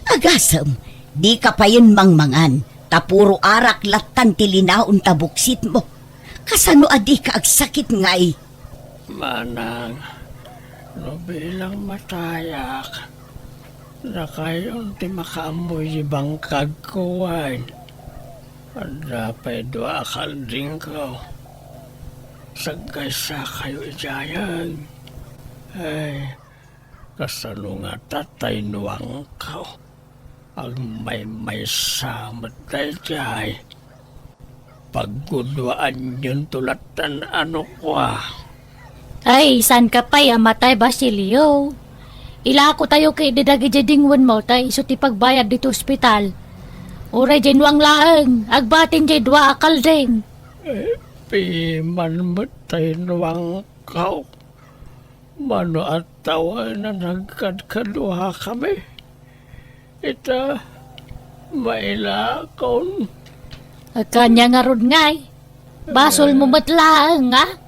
Agasem, dika payen mangmangan, ta puro arak lattan ti linaon ta buksitmo. Kasano a dika agsakit ngay? Manang, no bilang matayak, dakayon ti makaammoy ti bangkagko wen. Adda pay dua a kaldingko. Sagkaysakayo idiayen. Ay, kasano ngata tay nuangko? Agmaymaysa met daydiay. Pagguduaanyonto lattan a nukua. Ay, saanka pay a matay, Basilio? Ilakotayo ketdi dagidiay dingwenmo ta isu ti pagbayad ditoy ospital. Uray diay nuang laeng, agbatin diay dua a kalding. Eh, piman met tay nuangko. Mano a tawen a nagkadkaduakami? Ita, mailakon. Ania ngarud ngay? Basolmo met laeng, a?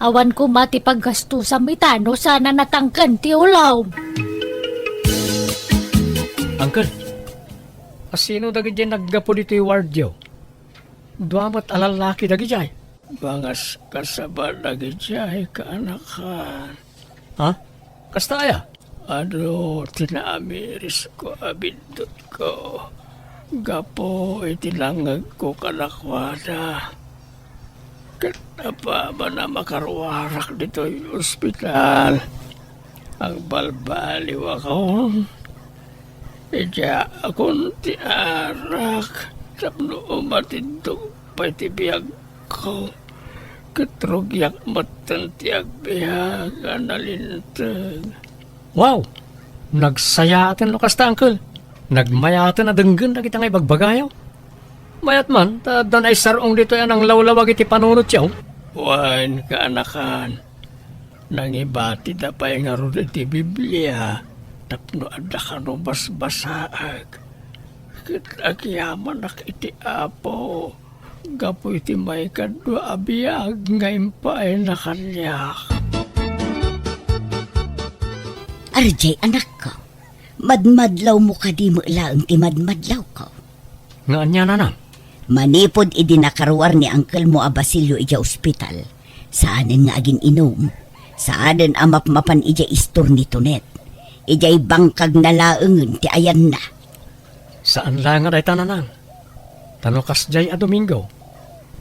Awan koma ti paggastosam ita no saan a natangken ti ulom. Uncle, asino dagidiay naggapu ditoy wardyo? Dua met a lallaki dagidiay. Mangaskasaba dagidiay, kaanakan. Ha? Kasta aya? Adu ti naamirisko a biddutko gapu iti nangngegko kadakuada. Ket apaman a makaruarak ditoy ospital, agbalbaliwakon. Idiakon ti arak tapno umatidto pay ti biagko, ket rugiak metten ti agbiag a nalinteg. Wow! Nagsayaaten no kasta, Uncle. Nagmayaten a denggen dagita nga ibagbagayo. Mayat man, ta adda naisar-ong ditoy a nanglawlawag iti panunotyo. Wen, kaanakan, nangibatida pay ngarud iti Biblia tapno adda kano basbasaek. Ket agyamanak iti Apo gapu iti maikadua a biag nga impaayna kaniak. Ardiay, anakko, madmadlawmo kadi met laeng ti madmadlawko? Nga ania, nanang? Manipud idi nakaruar ni angkelmo a Basilio idiay ospital, saanen nga agin-inum, saanen a mapmapan idiay istor ni Tonet. Idiay bangkagna laengen ti ayanna. Saan laeng nga dayta, nanang. Ta no kasdiay a Domingo,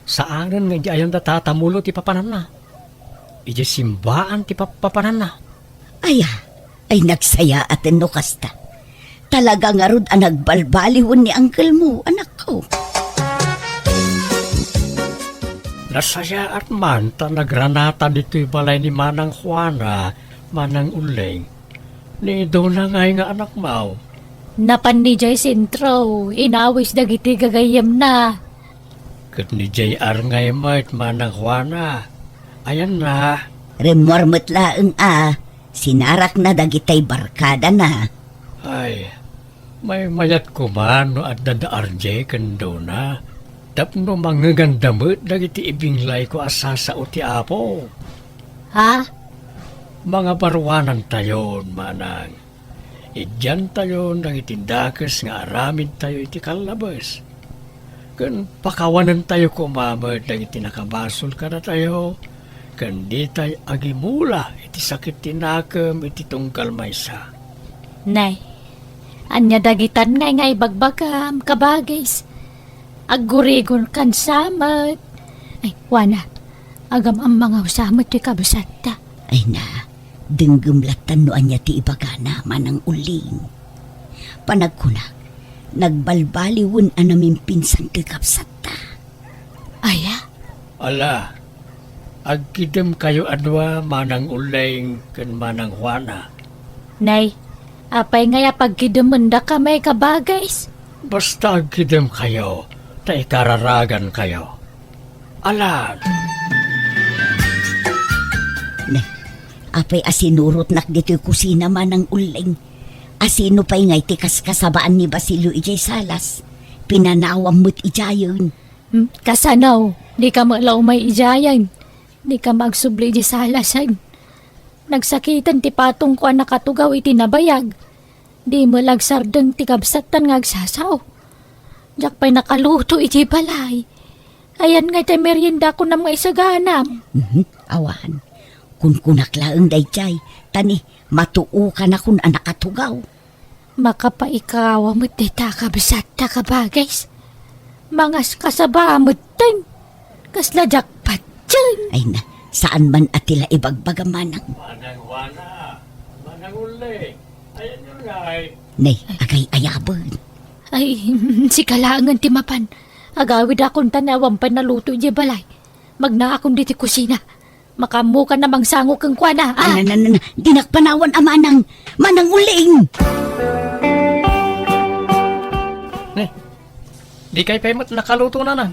saanen nga idiay ayanda tatamulo ti papananna. Idiay simbaan ti pappapananna. Aya, ay nagsayaaten no kasta. Talaga ngarud a nagbalbaliwen ni angkelmo, anakko. Nasayaat man ta nagranatan ditoy balay ni Manang Juana, Manang Uling. Ni Dona ngay nga anakmo? Napan idiay sentro, inawis dagiti gagayyemna. Ket ni J R ngay met, Manang Juana. Ayanna? Rimmuar met laeng a, sinarakna dagitay barkadana. Ay, maymayat koma no adda da R J ken Dona, tapno mangngeganda met dagiti ibinglayko a sasao ti Apo. Ha? Mangabaruanantayon, manang. Idiantayon dagiti dakes nga aramidtayo iti kallabes. Ken pakawanentayo koma met dagiti nakabasol kadatayo, ken ditay agimula iti sakit ti nakem iti tunggal maysa. Nay, ania dagitan ngay nga ibagbagam, kabagis? Aggurigonkan sa met. Ay, Juana, agam-ammangawsa met ti kabsatta. Ay na, denggem lattan no ania ti ibagana, Manang Uling. Panagkunak, nagbalbaliwen a namimpinsan ti kabsatta. Aya? Ala, agkidemkayo a dua, Manang Uling ken Manang Juana. Nay, apay ngay a pagkidemendakami, kabagis? Basta agkidemkayo, ta ikararagankayo. Alan! Ne, apay a sinurotnak ditoy kusina, Manang Uling? Asino pay ngay ti kaskasabaan ni Basilio idiay salas? Pinanawam met idiayen. Hmm, kasano? Dika met la umay idiayen. Dika met agsubli idiay salasen. Nagsakiten ti patongko a nakatugaw iti nabayag. Di met la agsardeng ti kabsattan nga agsasao. Diak pay nakaluto iti balay. Ayan nga ti meriendako nga isaganam. Mhm, awan. Kunkunak laeng daydiay, ta ni, matuokanakon a nakatugaw. Makapaikawa met dayta kabsatta, kabagis. Mangaskasaba metten. Kasla jackpot 'yan. Ay na, saan man a ti la ibagbaga, Manang. Manang Juana, Manang Uling, ayanyo ngay. Ne, agay-ayaben. Ay, sika laengen ti mapan. Agawidakon ta ni awan pay naluto idiay balay. Magnaakon ditoy kusina. Makaammokan a mangsango kenkuana, a. Na, na, na, na. Dinak panawan a Manang, Manang Uling! Ne, dikay pay met nakaluto, Nanang.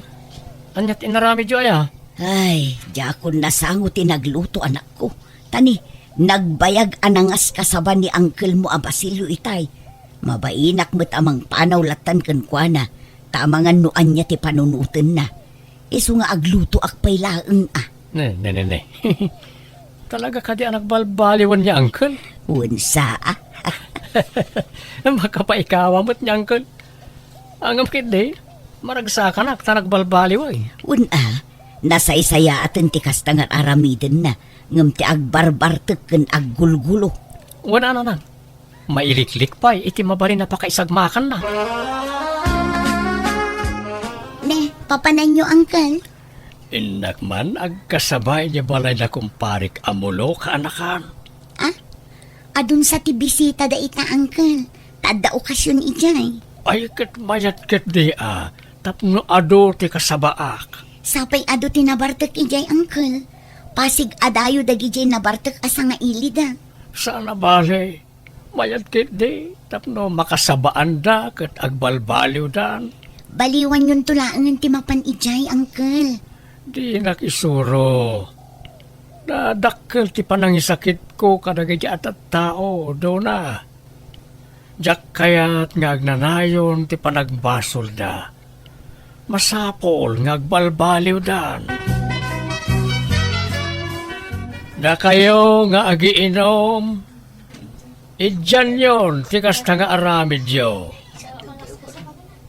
Ania ti inaramidyo aya? Ay, diakon nasango ti nagluto, anakko. Ta ni, nagbayag a nangaskasaba ni uncle-mo a Basilio itay. Mabainak met a mangpanaw lattan kenkuana, ta amangan no ania ti panunotenna. Isu nga aglutoak pay laeng a. Ne, ne, ne, ne. Talaga kadi a nagbalbaliwan ni uncle? Wen sa a. Makapaikawa met ni uncle. Ngem ketdi, maragsakanak ta nagbalbaliw ay. Wen a, nasaysayaaten ti kasta nga aramidenna, ngem ti agbarbartek ken aggulgulo. Wen a, Nanang. Mailiklik pay iti mabalin a pakaisagmakanna. Ne, papananyo, uncle? Innak man agkasaba idiay balay da kumparik a Mulo, kaanakan. A? Adun sa ti bisita dayta, uncle. Ta adda okasion idiay. Ay, ket mayat ketdi a, tapno adu ti kasabaak. Sapay adu ti nabartek idiay, uncle. Pasig a dayo dagidiay nabartek a sangailida. Saan a bale. Mayat ketdi tapno makasabaanda ket agbalbaliwdan. Baliwanyonto laengen ti mapan idiay, uncle. Dinak isuro. Nadakkel ti panangisakitko kadagiti a tattao, Dona. Diak kayat nga agnanayon ti panagbasolda. Masapul nga agbalbaliwdan. Dakayo nga agiinom, idianyon ti kasta nga aramidyo.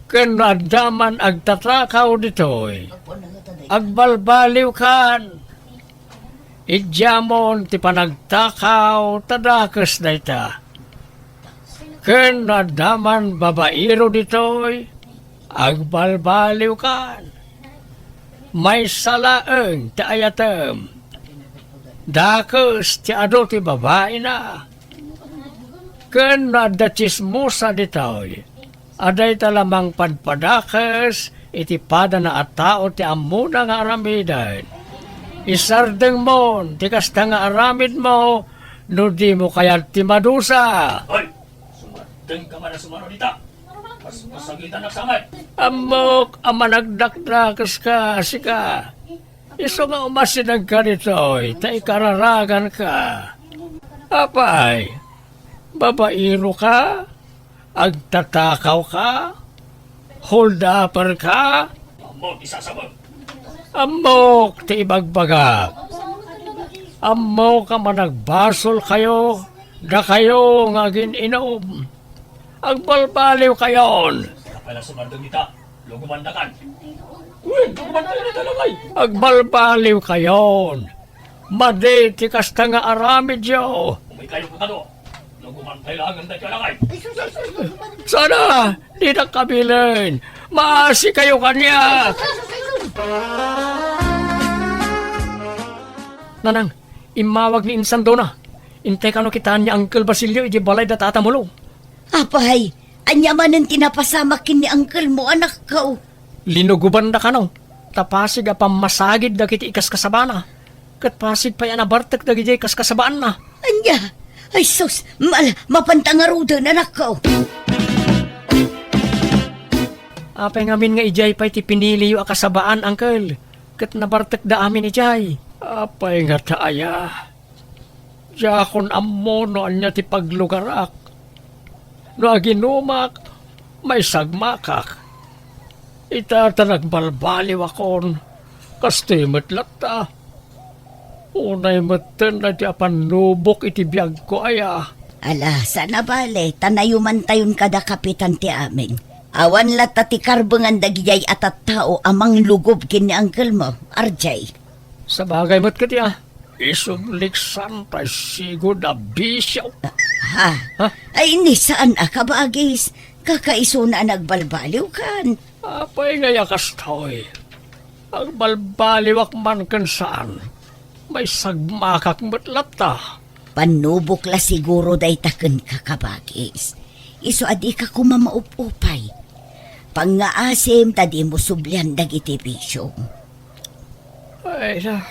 Ken no adda man agtatakaw ditoy, agbalbaliwkan. Idiamon ti panagtakaw, ta dakes dayta. Ken no adda man babairo ditoy, agbalbaliwkan. Maysa laeng ti ayatem. Dakes ti adu ti babaina. Ken no adda tsismosa ditoy, a dayta la mangpadpadakes iti padana a tao ti ammona nga aramiden. Isardengmon ti kasta nga aramidmo no dimo kayat ti madusa. Hoy! Sumardeng ka man a sumano dita. Mas masagitan a samay. Ammok a managdakdakes ka, sika. Isu nga umasideg ka ditoy, ta ikararagan ka. Apay, babairo ka? Agtatakaw ka? Hold-upper ka? Ammok ti sasabak. Ammok ti ibagbagak. Ammok a managbasol kayo, dakayo nga agin-inom. Agbalbaliw kayon. Apay la sumardeng ita? Lugumandakan. Uy, lugumandakan ita, Lakay. Agbalbaliw kayon. Madi ti kasta nga aramidyo. Umay kayo kano. Lugumanday laeng daytoy, Lakay. Sana, dinak kabilen. Maasi kayo kaniak. Nanang, immawag ni Insan Dona. Intay kano kitaan ni Uncle Basilio iti balay da Tata Mulo. Apay, ania manen ti napasamak ken ni uncle mo, anakko? Linugobanda kano, ta pasig a pammasagid dagiti ikaskasabana, ket pasig pay a nabartek dagidiay kaskasabaanna. Ania? Ay sus, ma-, mapanta ngaruden, anakko. Apay ngamin nga idiay pay ti piniliyo a kasabaan, uncle, ket nabartekda amin idiay? Apay ngata aya? Diakon ammo no ania ti paglugarak. No aginumak, maisagmakak. Ita ta nagbalbaliwakon, kastoy met latta. Unay metten daytoy a pannubok iti biagko aya. Ala, saan a bale, ta nayumantayon kada kapitan ti amin. Awan latta ti karbengan dagidiay a tattao a manglugob ken ni uncle mo, R J. Sabagay met ketdi a. Isubliksan tay sigud a bisio. Ha? Ha? Ay, ni saan a kabagis. Kakaisuna a nagbalbaliwkan. Apay ngay a kastoy? Agbalbaliwak man ken saan. Maisagmakak met latta. Pannubok la siguro dayta kenka, kabagis. Isu a dika koma maup-upay. Pangngaasim ta dimo sublian dagiti bisiom. Ay na,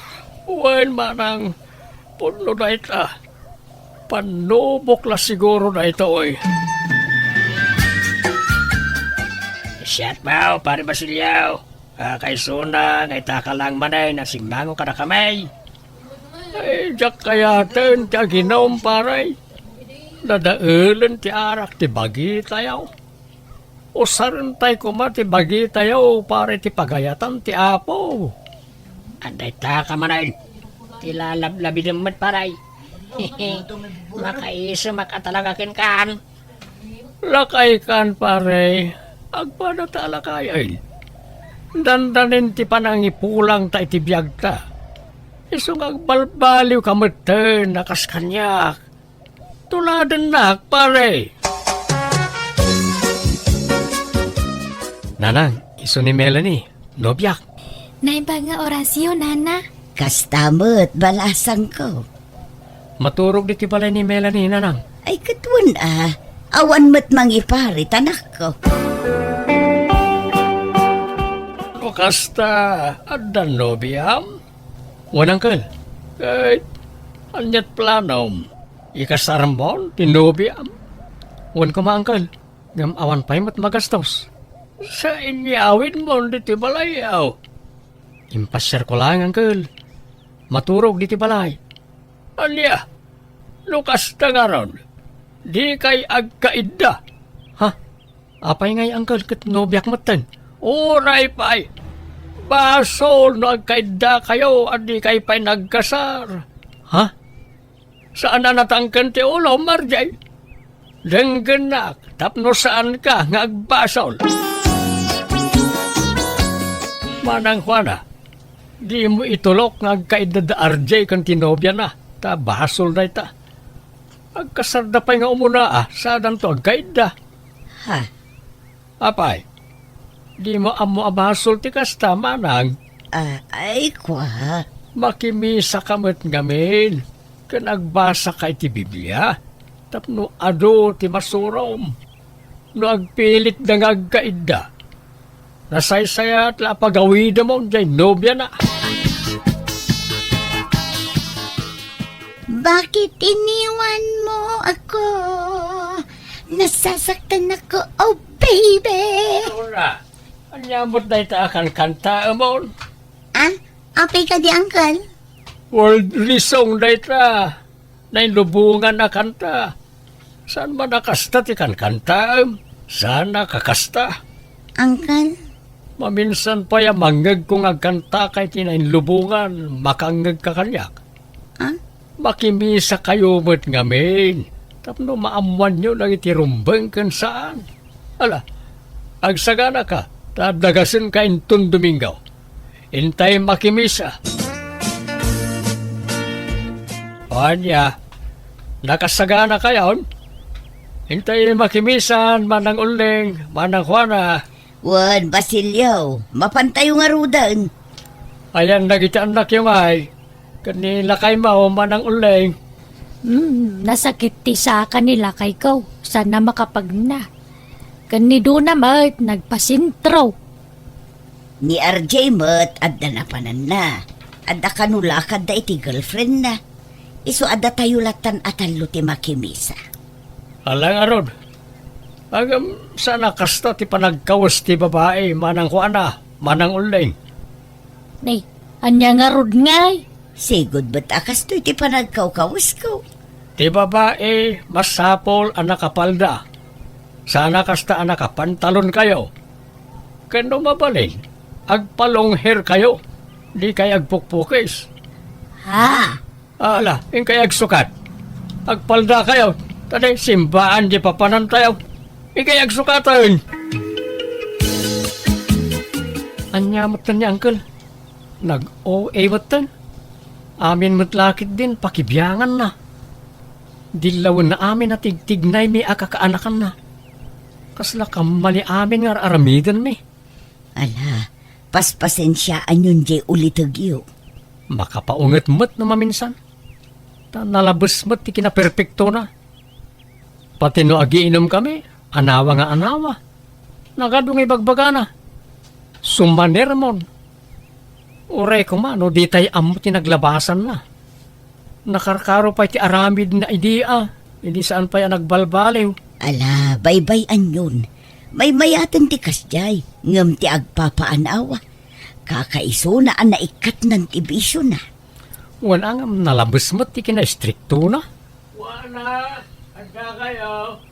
wen manang, pudno dayta. Pannubok la siguro daytoy. Siak maw, Pare Basilio. Ah, kaisuna nga itaka lang manen a simmango kadakami. Ay, diak kayaten ti aginum, pare. Nadaelen ti arak ti bagitayo. Usarentay koma ti bagitayo para iti pagayatan ti Apo. Adda ita ka manen. Ti lalablabidem met, pare. Makaisemak a talaga kenkan. Lakaykan, pare. Agpada ta lakayen. Dandanin ti panangipulangta iti biagta. Isu nga agbalbaliwka metten a kas kaniak. Tuladennak, pare. Nanang, isu ni Melanie, nobiak. Naimbag nga orasyo, nana. Kasta met, balasangko. Maturog ditoy balay ni Melanie, nanang. Ay, ket wen a. Awan met mangiparit, anakko. O kasta, adda nobiam? Wen, uncle. Ket, aniat planom? Ikasarmon ti nobiam? Wen koma, uncle. Ngem awan pay met magastos. Sa inyawidmon ditoy balay, aw? Impasiarko laeng, uncle. Maturog ditoy balay. Ania? No kasta ngarud, dikay agkaidda. Ha? Apay ngay, uncle, ket nobiak metten? Uray pay. Basol no agkaiddakayo a dikay pay nagkasar. Ha? Saan a natangken ti ulom, R J? Denggennak tapno saanka nga agbasol. Manang Juana, dimo itulok nga agkaidda da R J ken ti nobiana, ta basol dayta. Agkasarda pay nga umuna a, sadanto agkaidda. Ha? Apay, dimo ammo a basol ti kasta, manang? Ah, ay, kua. Makimisaka met ngamin, ken agbasaka iti Biblia, tapno adu ti masurom. No agpilitda nga agkaidda, nasaysayat la a pagawidemon jay nobiana. Bakit iniwan mo ako? Nasasaktan ako, oh baby! Laura, ania met dayta a kankantaemon? Ah, apay kadi, uncle? Worldly song dayta. Nainlubongan a kanta. Saan man a kasta ti kankantaem? Saan a kakasta? Uncle? Maminsan pay a mangngegko nga agkantaka iti nainlubongan, makangngegka kaniak. Ah? Makimisakayo met ngamin, tapno maammoanyo dagiti rumbeng ken saan. Ala, agsaganaka, ta adda gasenka inton Domingo. Intay makimisa. O ania, nakasaganakayon? Intay makimisan, Manang Uling, Manang Juana. Wen, Basilio, mapantayo ngaruden. Ayan dagiti annakyo ngay, ken ni lakaymo, Manang Uling. Hmm, nasakit ti saka ni lakayko, saan a makapagna. Ken ni Dona met, nagpasentro. Ni R J met, adda napananna. Adda kano lakadda iti girlfriendna. Isu a datayo latan a tallo ti makimisa. Ala ngarud. Ngem saan a kasta ti panagkawes ti babai, Manang Juana, Manang Uling. Nay, ania ngarud ngay? Sigud met a kastoy ti panagkawkawesko. Ti babai, masapul a nakapalda. Saan a kasta a nakapantalonkayo. Ken no mabalin, agpalonghairkayo. Dikay agpukpukis. Ha? Ala, inkay agsukat. Agpaldakayo. Ta di, simbaan di papanantayo. Inkay agsukaten. Ania metten ni Uncle? Nag-O A metten. Amin met la ketdin pakibianganna. Dillawenna amin a tigtignaymi a kakaanakanna. Kasla kammali amin nga ar-aramidenmi. Ala, paspasensiaanyon jay ulitegyo. Makapaunget met no maminsan. Ta nalabes met ti kinaperpektona. Pati no agiinumkami, anawa nga anawa. Nagadu nga ibagbagana. Sumanermon. Uray koma no ditay ammo ti naglabasanna. Nakarkaro pay ti aramidna idi a, idi saan pay a nagbalbaliw. Ala, baybay-anyon. Maymayaten ti kasdiay, ngem ti agpapaanawa, kakaisuna a naikkatnan ti bisiona. Wen a ngem nalabes met ti kinaistriktona. Wana, adda kayo.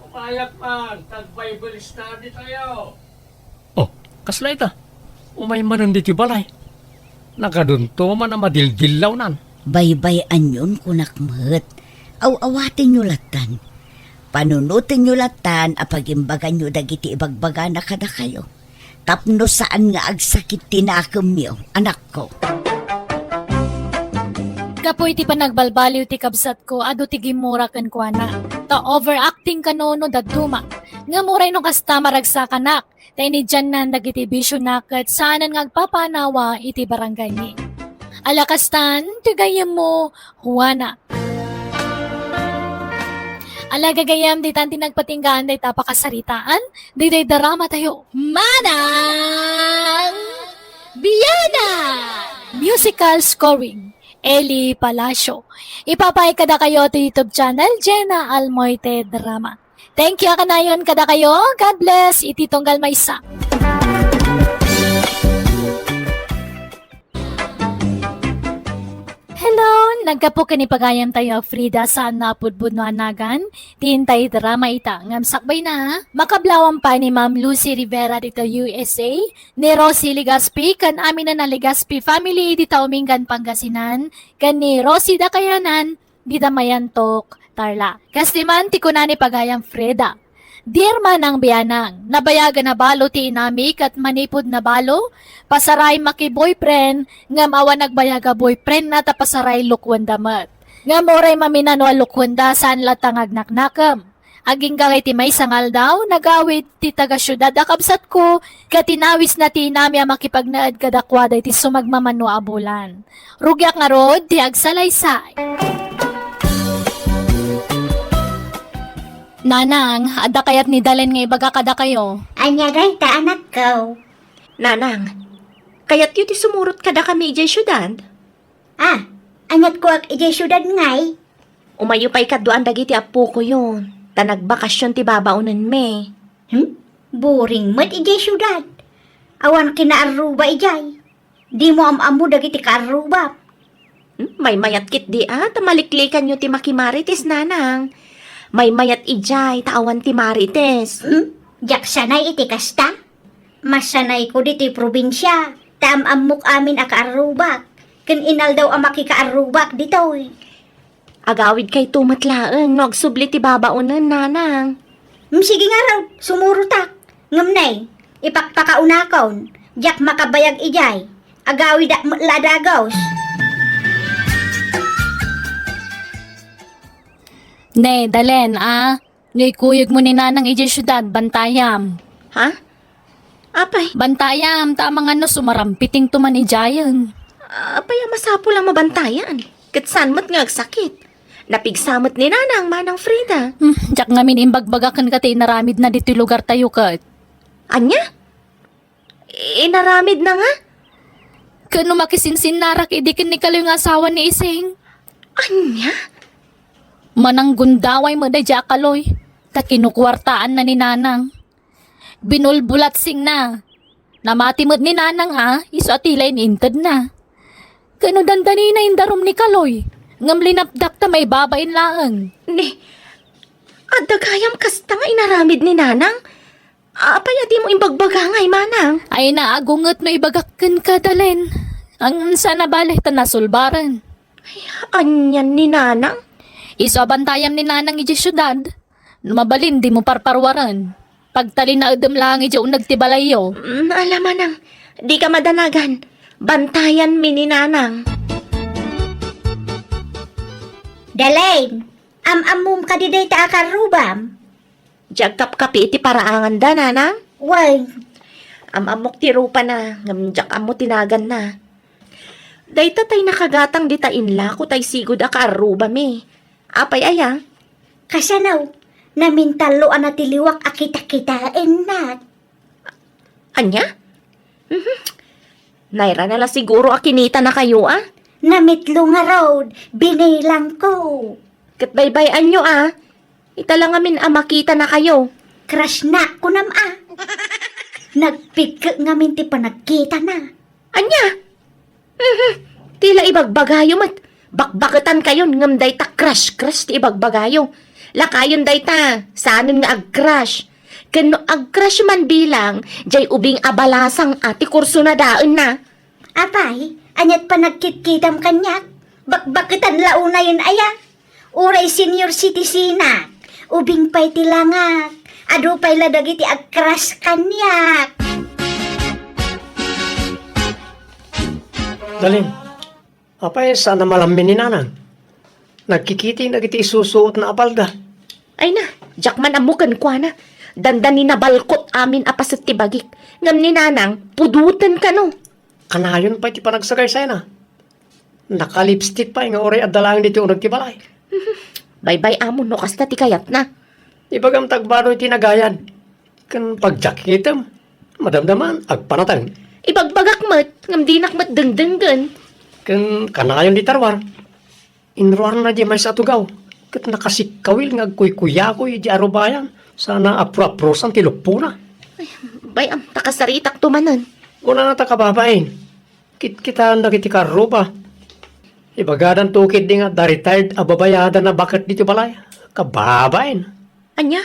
Umayak man, tag-Bible study tayo. Oh, kasla ita? Umay manen ditoy balay. Nagadunto man a madildillawnan. Baybay-anyon kunak met. Aw-awatenyo lattan. Panunotenyo lattan a pagimbaganyo dagiti ibagbagana kadakayo. Tapno saan nga agsakit ti nakemyo, anakko. Gapu iti panagbalbaliw ti kabsatko, adu ti gimmura kenkuana. Ta overacting kano no dadduma. Ngem uray no kasta, maragsakanak. Ta inidiannan dagiti bisiona ket saanen nga agpapaanawa iti barangaymi. Ala kastan, ti gayyemmo, Juana. Ala gagayyem, ditan ti nagpatinggaan dayta a pakasaritaan, daytoy drama tayo. Manang Biana! Musical scoring, Eli Palacio. Ipapaay kadakayo ti YouTube channel, Jenna Almoite Drama. Thank you a kanayon kadakayo. God bless iti tunggal maysa. Hello! Naggapu ken ni pagayam tayo a Frida saan a pudpudno a nagan, ti intay drama ita. Ngem sakbay na, ha? Makablawan pay ni Ma'am Lucy Rivera dita U S A, ni Rosie Legaspi ken amin a Legaspi family dita Umingan, Pangasinan, ken ni Rosie Dakayanan dita Mayantok, Tarlac. Kas ti man ti kuna ni pagayam Freda, "Dear Manang Bianang, nabayagan a balo ti inami ket manipud nabalo, pasaray maki-boyfriend, ngem awan nagbayag a boyfriendna ta pasaray lukuenda met. Ngem uray maminano a lukuenda, saan latta nga agnaknakem. Agingga iti maysa nga aldaw, nagawid ti taga-siudad a kabsatko, ket inawisna ti inami a makipagnaed kadakuada iti sumagmamano a bulan. Rugiak ngarud ti agsalaysay." Nanang, adda kayat ni Dalen nga ibaga kadakayo? Ania dayta, anakko? Nanang, kayatyo ti sumurot kadakami idiay siudad? Ah, aniat kuak idiay siudad ngay? Umayyo pay kaduan dagiti appokoyo, ta nagbakasion ti babaonenmi. Hmm? Boring met idiay siudad. Awan kinaarruba idiay. Dimo am-ammo dagiti kaarrubam. Hmm? Maymayat ketdi a, ta maliklikanyo ti makimarites, nanang. Maymayat idiay, ta awan ti marites. Hmm? Diak sanay iti kasta. Masanayko ditoy probinsia, ta am-ammok amin a kaarrubak, ken inaldaw a makikaarrubak ditoy. Agawidkayto met laeng no agsubli ti babaonen, nanang. Mm, sige ngarud, sumurotak. Ngem nay, ipakpakaunakon, diak makabayag idiay. Agawidak met la a dagus. Ne, Dalen, a? No ikuyogmo ni Nanang idiay siudad, bantayam. Ha? Apay? Bantayam, ta amangan no sumarampitingto man idiayen. Apay a masapul a mabantayan? Ket saan met nga agsakit? Napigsa met ni Nanang, Manang Frida. Hmm, diak ngamin imbagbaga kenka ti inaramidna ditoy lugartayo ket. Ania? Inaramidna nga? Ket no makisinsinnarak idi ken ni Kaloy nga asawa ni Ising. Ania? Mananggundaway met daydiay a Kaloy, ta kinukuartaanna ni Nanang. Binulbulatsingna. Namati met ni Nanang a, isu a ti la in-intedna. Ket no dandanina indarum ni Kaloy, ngem linapdak ta maibabain laeng. Ni, adda gayam kasta nga inaramid ni Nanang? Apay a dimo imbagbaga ngay, Manang? Ay, naagunget no ibagak kenka, Dalen. Ang saan a bale ta nasulbaren. Ay, anian ni Nanang? Isu a bantayam ni Nanang idiay siudad. No mabalin, dimo parparuaren. Pagtalinaedem laeng idiay uneg ti balayyo. Mm, ala, Manang, dika madanagan. Bantayanmi ni Nanang. Dalen, am-ammom kadi dayta a karrubam? Diay agkapkapi iti paraanganda, Nanang? Wen. Am-ammok ti rupana, ngem diak ammo ti naganna. Dayta tay nakagatang dita inlako tay sigud a kaarrubami. Apay aya? Kasano? Namintallo a natiliwak a kitakitaennak. Ania? Mhm. Nairana la siguro a kinitanakayo, a? Namitlo ngarud, binilangko. Ket baybay-anyo, a? Ita la ngamin a makitanakayo. Crush-nak, kunam, a? Nagpikkek ngamin ti panagkitana. Ania? Mhm. Ti la ibagbagayo met. Bakbaketankayon ngem dayta crush-crush ti ibagbagayo. Lakayon dayta, saanen nga ag-crush. Ken no ag-crush man bilang, jay ubing a balasang a ti kurso na daenna. Apay, aniat panagkitkitam kaniak? Bakbaketan la unayen aya? Uray senior citizenak, ubing pay ti langak, adu pay la dagiti ag-crush kaniak. Dalin, apay saan a malammi ni Nanang? Nagkikiting dagiti isusuotna a palda. Ay na, diak man ammo kenkuana. Dandani nabalkot amin a paset ti bagik. Ngem ni Nanang, pudoten kano. Kanayon pay ti panagsagaysayna. Naka-lipstick pay nga uray adda laeng ditoy uneg ti balay. Baybay-amon no kasta ti kayatna. Ibagam ta agbado iti nagayan. Ken pagjakitem, madamdaman, agpanateng. Ibagbagak met, ngem dinak met dengdenggen. Ken kanayon ti taruar. Inruarna di maysa a tugaw, ket nakasikkawil nga agkuykuyakoy di arubayan, sana apro-aprosan ti luppona. Bay-am, ta kasaritakto manen. Kunana ta kababain, kitkitaen dagiti karruba. Ibagadanto ketdi nga adda retired a babayadan a baket ditoy balay. Kababain. Ania?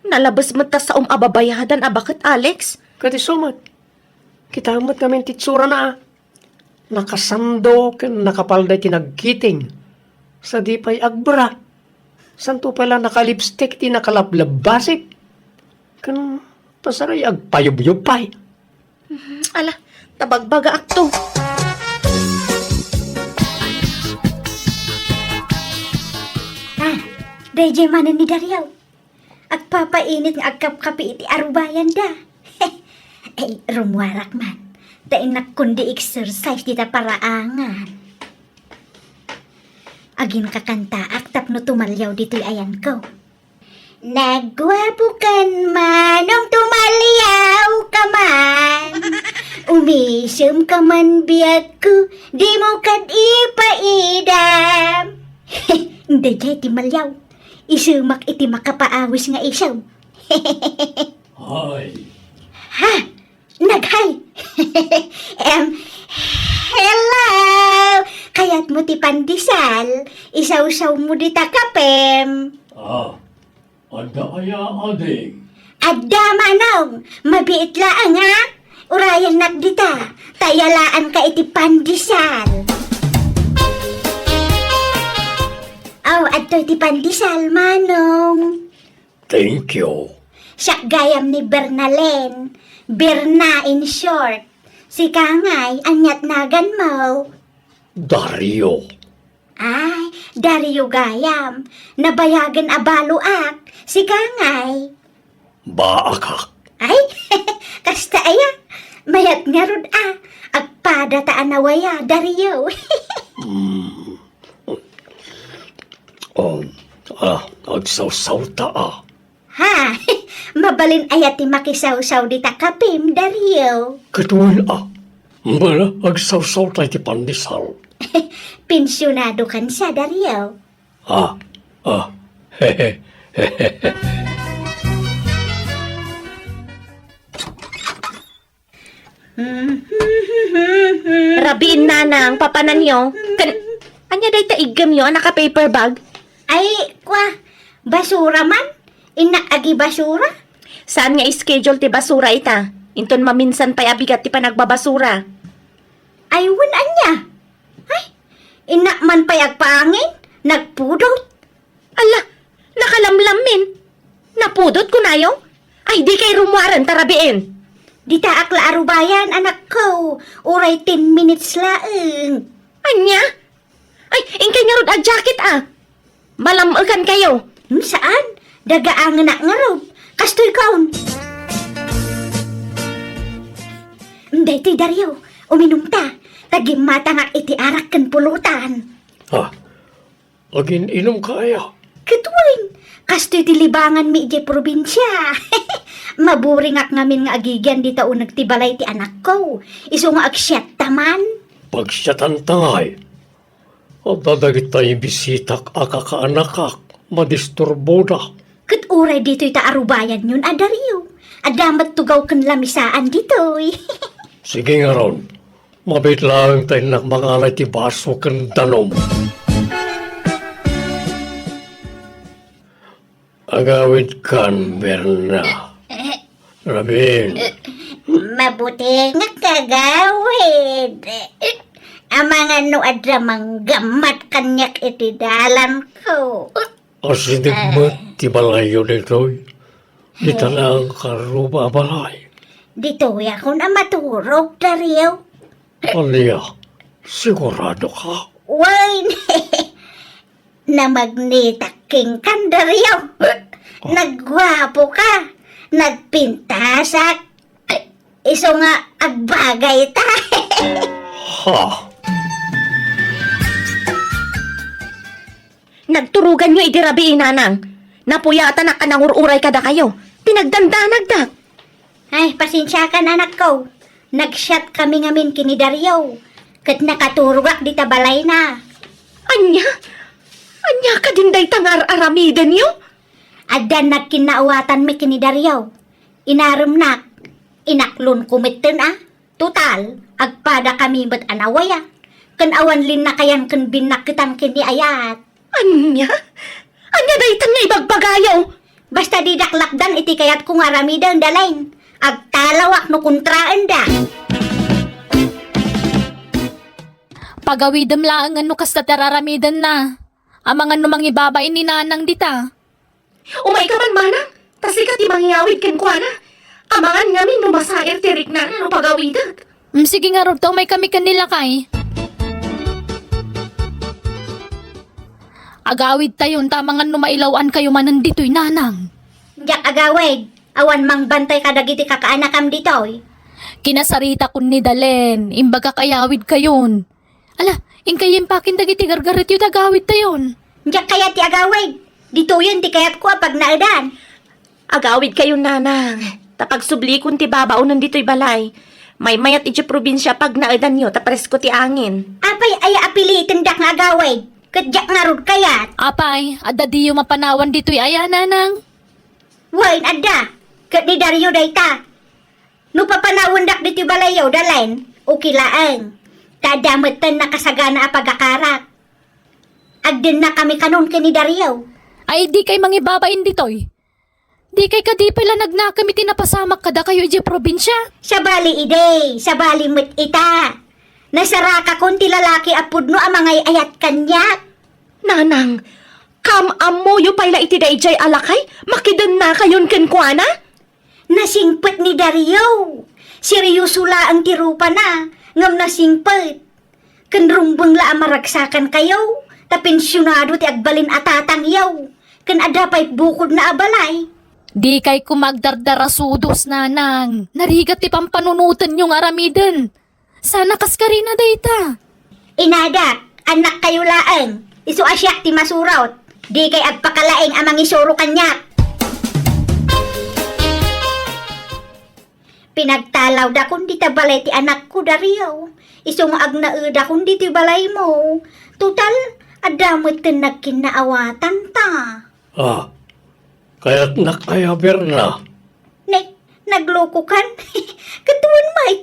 Nalabes met ta saom a babayadan a baket, Alex? Ket isu met. Kitaem met ngamin ti itsurana, a. Nakasando ken nakapalda iti nagkiting. Sadi pay agbra. Santo pay la naka-lipstick ti nakalablabasik. Ken pasaray agpayubyob pay. Mhm. Ala, ta bagbagaakto. Ah, daydiay manen ni Dario. Agpapainit nga agkapkapi iti arubayanda. Ay, rummuarak man. Ta innak kundi exercise dita paraangan. Aginkakantaak tapno tumaliaw ditoy ayanko. Nagguapokan, manong, tumaliawka man. Umisemka man biagko, dimo kad ipaidam. Daydiay ti maliaw. Isemak iti makapaawis nga isem. Hay. Ha? Naghay. Em, hello! Kayatmo ti pandesal? Isawsawmo dita kapem. Ah, adda aya, ading? Adda, manong. Mabiit laeng, a. Urayennak dita. Ta iyalaanka iti pandesal. Aw, adtoy ti pandesal, manong. Thank you. Siak gayam ni Bernalen. Berna in short. Sika ngay, aniat naganmo? Dario. Ay, Dario gayam. Nabayagen a baloak. Sika ngay? Baakak. Ay, kasta aya. Mayat ngarud a. Agpada ta a nawaya, Dario. Hmm. Um, ah, agsawsawta, a. Ha? Mabalin aya ti makisawsaw dita kapim, Dario? Ket wen, a. Bala, agsawsawta iti pandesal. Pensionado kansa, Dario. Ah, ah. Rabiin, nanang, papananyo. Kan, ania dayta iggemyo a naka-paper bag? Ay, kwa, basura man. Innak agibasura. Saan nga schedule ti basura ita? Inton maminsan pay a bigat ti panagbabasura. Ay, wen ania? Ay, innak man pay agpaangin, nagpudot. Ala, nakalamlammin. Napudot kunayo? Ay, di kay rummuaren ta rabiin. Ditaak la arubayan, anakko. Uray ten minutes laeng. Ania? Ay, inkay ngarud a jacket, a. Malam-ekan kayo. Hmm, saan? Dagaangenak ngarud. Kastoy kaon. Daytoy, Dario, uminumta. Ta gimmatangak iti arak ken pulutan. Ha? Agin-inumka aya? Ket wen, kastoy ti libanganmi idiay probinsia. Maburingak ngamin nga agigian dita uneg ti balay ti anakko. Isu nga agsiatta man. Pagsiatanta ngay? Adda dagiti bisitak a kakaanakak, madisturboda. Ket uray ditoy ta arubayanyon a, Dario. Adda met tugaw ken lamisaan ditoy. Sige ngarud, mabiit laeng ta innak mangalay ti baso ken danum. Agawidkan, Berna. Ramin. Mabutengak nga agawid. Amangan no adda manggammat kaniak iti dalanko. Asideg met ti balayyo ditoy. Dita laeng karuba a balay. Ditoyakon a maturog, Dario. Ania? Sigurado ka? Wen, namagnitak kenka, Dario. Oh. Nagguapoka. Nagpintasak. Isu nga agbagayta. Ha? Nagturoganyo idi rabii, Nanang. Napuyatanak a nangur-uray kadakayo. Ti nagdandanagdak. Ay, pasensiakan, anakko. Nagsiatkami ngamin ken ni Dario. Ket nakaturogak dita balayna. Ania? Ania kadin dayta nga ar-aramidenyo? Adda nagkinnaawatanmi ken ni Dario. Inaremnak. Inaklonko metten a. Total, agpadakami met a nawaya. Ken awan linnakayan ken binnaketan ken ni ayat. Ania? Ania daytan nga ibagbagayo? Basta didak lapdan iti kayatko nga aramiden, Dalen. Agtalawak no kontraenda. Pagawidem laengen no kasta ti araramidenna. Amangan no mangibabain ni Nanang dita. Umayka man, Manang, ta sika ti mangiyawid kenkuana. Amangan ngamin no masaer ti riknana no pagawidek. Mm, sige ngarud, ta umaykami ken ni lakay. Agawidtayon ta amangan no mailaw-ankayo manen ditoy, Nanang. Diak agawid. Awan mangbantay kadagiti kakaanakam ditoy. Kinasaritakon ni Dalen, imbagak ayawidkayon. Ala, inkay impakin dagiti gargaretyo ta agawidtayon. Diak kayat ti agawid. Ditoyen ti kayatko a pagnaedan. Agawidkayon, Nanang, ta pagsublikon ti babaonen ditoy balay. Maymayat idiay probinsia pagnaedanyo ta presko ti angin. Apay aya a pilitendak nga agawid? Ket diak ngarud kayat. Apay, adda diyo mapanawan ditoy aya, Nanang? Wen, adda. Ket ni Dario dayta. No papanawendak ditoy balayyo, Dalen, okay laeng. Ta adda metten nakasagana a pagakarak. Agdennakami kanon ken ni Dario. Ay, dikay mangibabain ditoy. Dikay kadi pay la nagnakem iti napasamak kadakayo idiay probinsia? Sabali idi, sabali met ita. Nasarakakon ti lalaki a pudno a mangay-ayat kaniak. Nanang, kaam-ammoyo pay la iti daydiay a lakay, makidennakayon kenkuana? Nasingpet ni Dario. Serioso laeng ti rupana, ngem nasingpet. Ken rumbeng la a maragsakankayo, ta pensionado ti agbalin a tatangyo, ken adda pay bukodna a balay. Dikay koma agdardarasudos, Nanang. Narigat ti pampanunotenyo nga aramiden. Sana kaskarina dayta. Inadak, annakkayo laeng. Isu a siak ti masurot. Dikay agpakalaing a mangisuro kaniak. Pinagtalawdakon dita balay ti anakko, Dario. Isu nga agnaedakon ditoy balaymo. Total, adda metten nagkinnaawatanta. Ah, kayatnak aya, Berna? Ne, naglokokan? Ket wen met,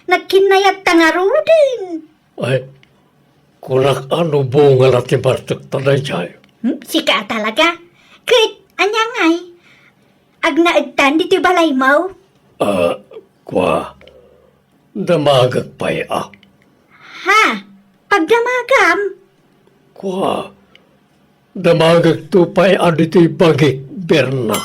nagkinnayatta ngaruden. Ay, kunak a no bunga la ti bartekta daydiay. Hmm? Sika a talaga? Ket, ania ngay? Agnaedtan ditoy balaymo? Ah, kua, damagek pay a. Ha? Pagdamagam? Kua, damagekto pay a ditoy bagik, Berna.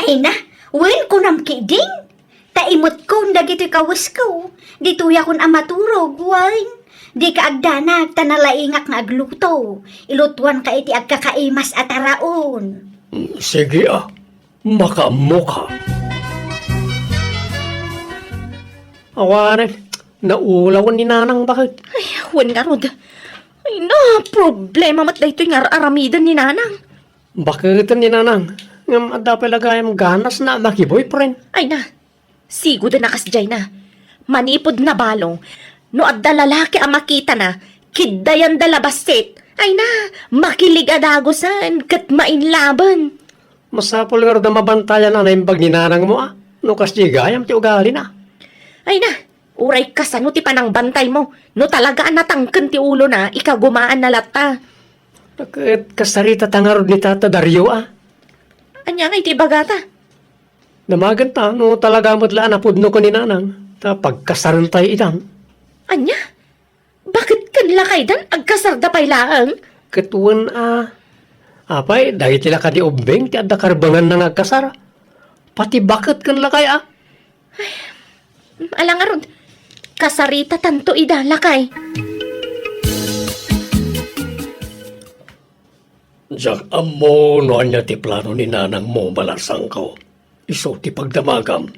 Ay na, wen kunam ketdin? Ta imetkon dagitoy kawesko, ditoyakon a maturog, wen. Dika agdanag, ta nalaingak nga agluto. Ilutoanka iti agkakaimas a taraon. Mm, sige a, makaammoka. Awanen, naulawen ni Nanang baket. Ay, wen ngarud. Ay na, problema met daytoy nga ar-aramiden ni Nanang. Baketen ni Nanang, ngem adda pay la gayam ganasna a maki-boyfriend. Ay na, sigud a kasdiay na. Manipud nabalong, no adda lalaki a makitana, kiddayanda la bassit. Ay na, makilig a dagusen ket mainlaben. Masapul ngarud a mabantayan a naimbag ni Nanangmo a, no kasdiay gayam ti ugalina. Ay na, uray kasano ti panangbantaymo, no talaga a natangken ti ulona, ikagumaanna latta. Ket kasarita ta ngarud ni Tata Dario a. Ania ngay ti ibagata? Damagenta no talaga met la a napudno ken ni Nanang, ta pagkasarentayo itan. Ania? Baket ken lakaydan, agkasarda pay laeng? Ket wen a. Apay, dagiti la kadi ubbing ti adda karbenganna nga agkasar. Pati baket ken lakay a. Ala ngarud, kasaritatanto ida, lakay. Diak ammo no ania ti plano ni Nanangmo, Balasangko. Isu ti pagdamagam.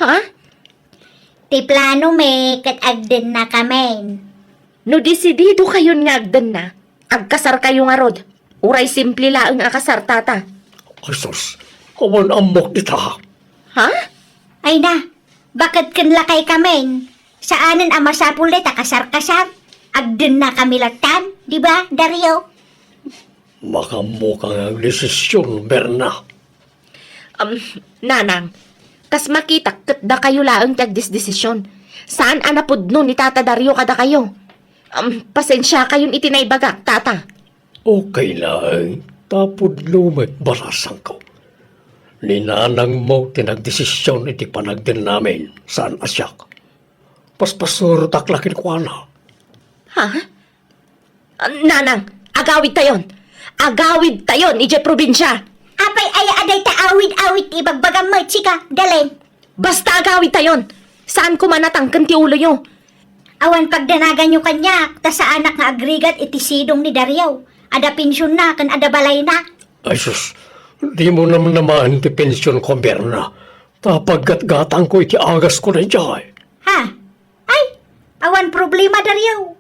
Ha? Ti planomi ket agdennakamin. No desididokayon nga agdenna, agkasarkayo ngarud. Uray simple laeng a kasar, Tata. Ay sus, awan ammok dita. Ha? Ay na, baket ken lakaykamin. Saanen a masapul dayta kasar-kasar. Agdennakami lattan, di ba, Dario? Makaammoka nga agdesision, Berna. Um, Nanang, kas makitak ket dakayo laeng ti agdesdesision. Saan a napudno ni Tata Dario kadakayo. Um, pasensiakayon iti naibagak, Tata. Okay laeng, ta pudno met, Balasangko. Ni Nanangmo ti nagdesision iti panagdennamin, saan a siak. Paspasurotak la kenkuana. Ha? Ah, Nanang, agawidtayon. Agawidtayon idiay probinsia. Apay aya a dayta awid-awid ti ibagbagam met, sika, Dalen? Basta agawidtayon. Saan koma natangken ti uloyo. Awan pagdanaganyo kaniak, ta saanak nga agrigat iti sidong ni Dario. Adda pensionna ken adda balayna. Ay sus, dimo namnamaen ti pensionko, Berna. Ta paggatgatangko iti agasko daydiay. Ha? Ay, awan problema, Dario.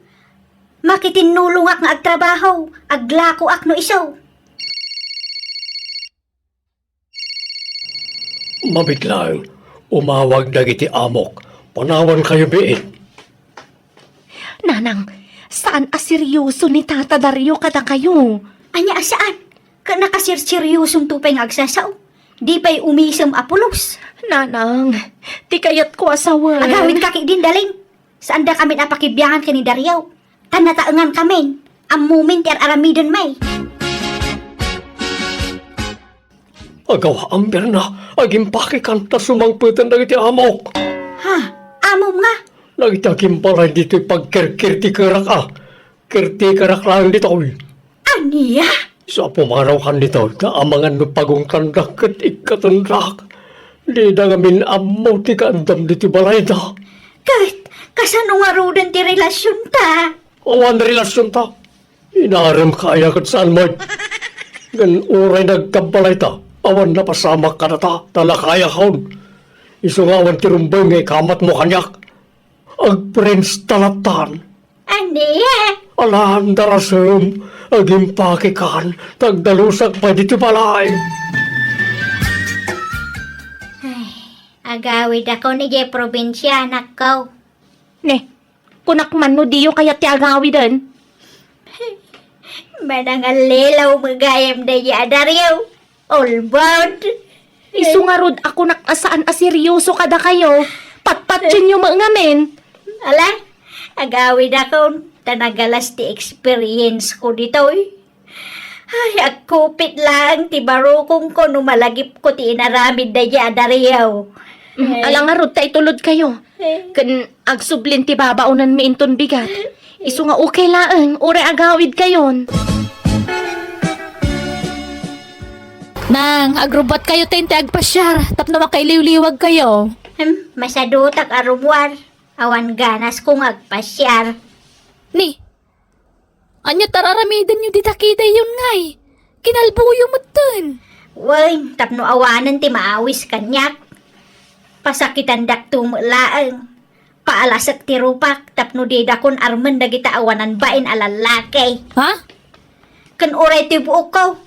Makitinnulongak nga agtrabaho, aglakoak no isu. Mabiit laeng, umawag dagiti amok, panawankayo biit. Nanang, saan a serioso ni Tata Dario kadakayo. Ania a saan? Ket nakasirseriosom to pay nga agsasao. Di pay umisem a pulos. Nanang, ti kayatko a sawen. Agawidka ketdin, Dalen. Saandakamin a pakibiangan ken ni Dario. Ta nataengankamin. Ammomin ti ar-aramiden, may. Agawaam, Berna, agimpakekan ta sumangpeten dagiti amok. Ha? Amom nga? Dagiti agimbalay ditoy pagkerker ti kerak a. Kertikerak laeng ditoy. Ania? Sa pumarawkan ditoy, ta amangan no pagungtandak ket ikkatendak. Dida ngamin ammo ti kaaddam ditoy balayda. Ket, kasano ngaruden ti relasionta? Awan relasionta. Inarem ka aya ket saan met. Ngem uray nagkabbalayta, awan napasamak kadata, ta lakayakon. Isu nga awan ti rumbeng nga ikamatmo kaniak. Agprinsta lattan. Ania? Alan darasem, agimpakekan, ta agdalusak pay ditoy balay. Ay, agawidakon idiay probinsia, anakko. Ne, kunak man no diyo kayat ti agawiden. Manangallilaw met gayam daydi a Dario. All bound. Isu ngarud a kunak a saan a serioso kadakayo. Patpatienyo met ngamin. Ala, agawidakon, ta nagalas ti experience ko ditoy. Ay, agkupit laeng ti barukongko no malagipko ti inaramid daydi a Dario. Mm, ala ngarud ta itulodkayo. Eh. Ken agsublin ti babaonenmi inton bigat. Isu nga okay laeng, uray agawidkayon. Nang, agrubbatkayo ta intoy agpasiar tapno makailiwliwagkayo. Hmm, masadutak a rumuar. Awan ganasko nga agpasiar. Ni, ania ti ar-aramidenyo dita kitayon ngay? Kinalboyo metten. Wen, tapno awanen ti maawis kaniak. Pasakitandakto met laeng. Paalasek ti rupak tapno didakon armen dagita awanan bain a lallaki. Ha? Ken uray ti buokko.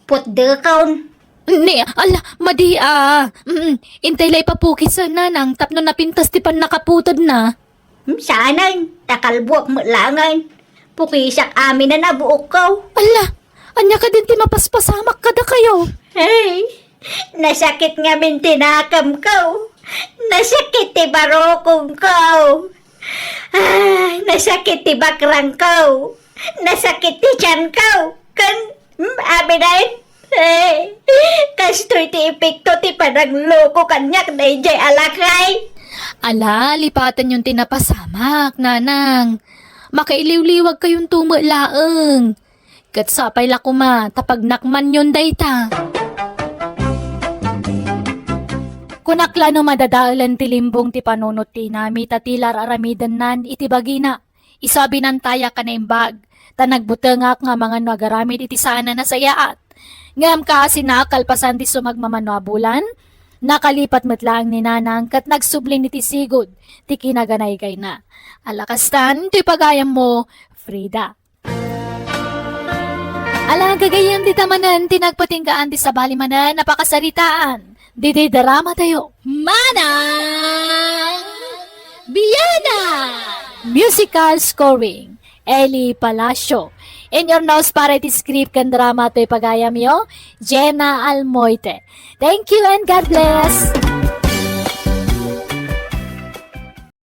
Putdekon. Ni, ala, madi, ah. Mm, intay la ipapukis, nanang, tapno napintas ti pannakaputedna. Hmm, saanen, ta kalbuak met laengen. Pukisak aminen a buokko. Ala, ania kadin ti mapaspasamak kadakayo? Hey, nasakit ngamin ti nakemko. Nasakit ti barukongko. Ah, nasakit ti bakrangko. Nasakit ti tianko. Ken, hmm, aminen. Eh, kastoy ti epekto ti panangloko kaniak daydiay a lakay. Ala, lipatenyon ti napasamak, nanang. Makailiwliwagkayonto met laeng. Ket sapay la koma ta pagnakmanyon dayta. Kunak la no madadaelen ti limbong ti panunot ti inami ta ti la ar-aramidennan iti bagina. Isu a binantayak a naimbag, ta nagbutengak nga amangan no agaramid iti saan a nasayaat. Ngem kaasina a kalpasan ti sumagmamano a bulan, nakalipat met laeng ni Nanang ket nagsublin iti sigud ti kinaganaygayna. Ala kastan, toy pagayammo, Frida. Ala, gagayyem dita manen ti nagpatinggaan ti sabali manen a pakasaritaan. Ditoy drama tayo. Manang Biana! Musical scoring, Eli Palacio. In your nose para iti script ken drama toy pagayamyo, Jenna Almoite. Thank you and God bless!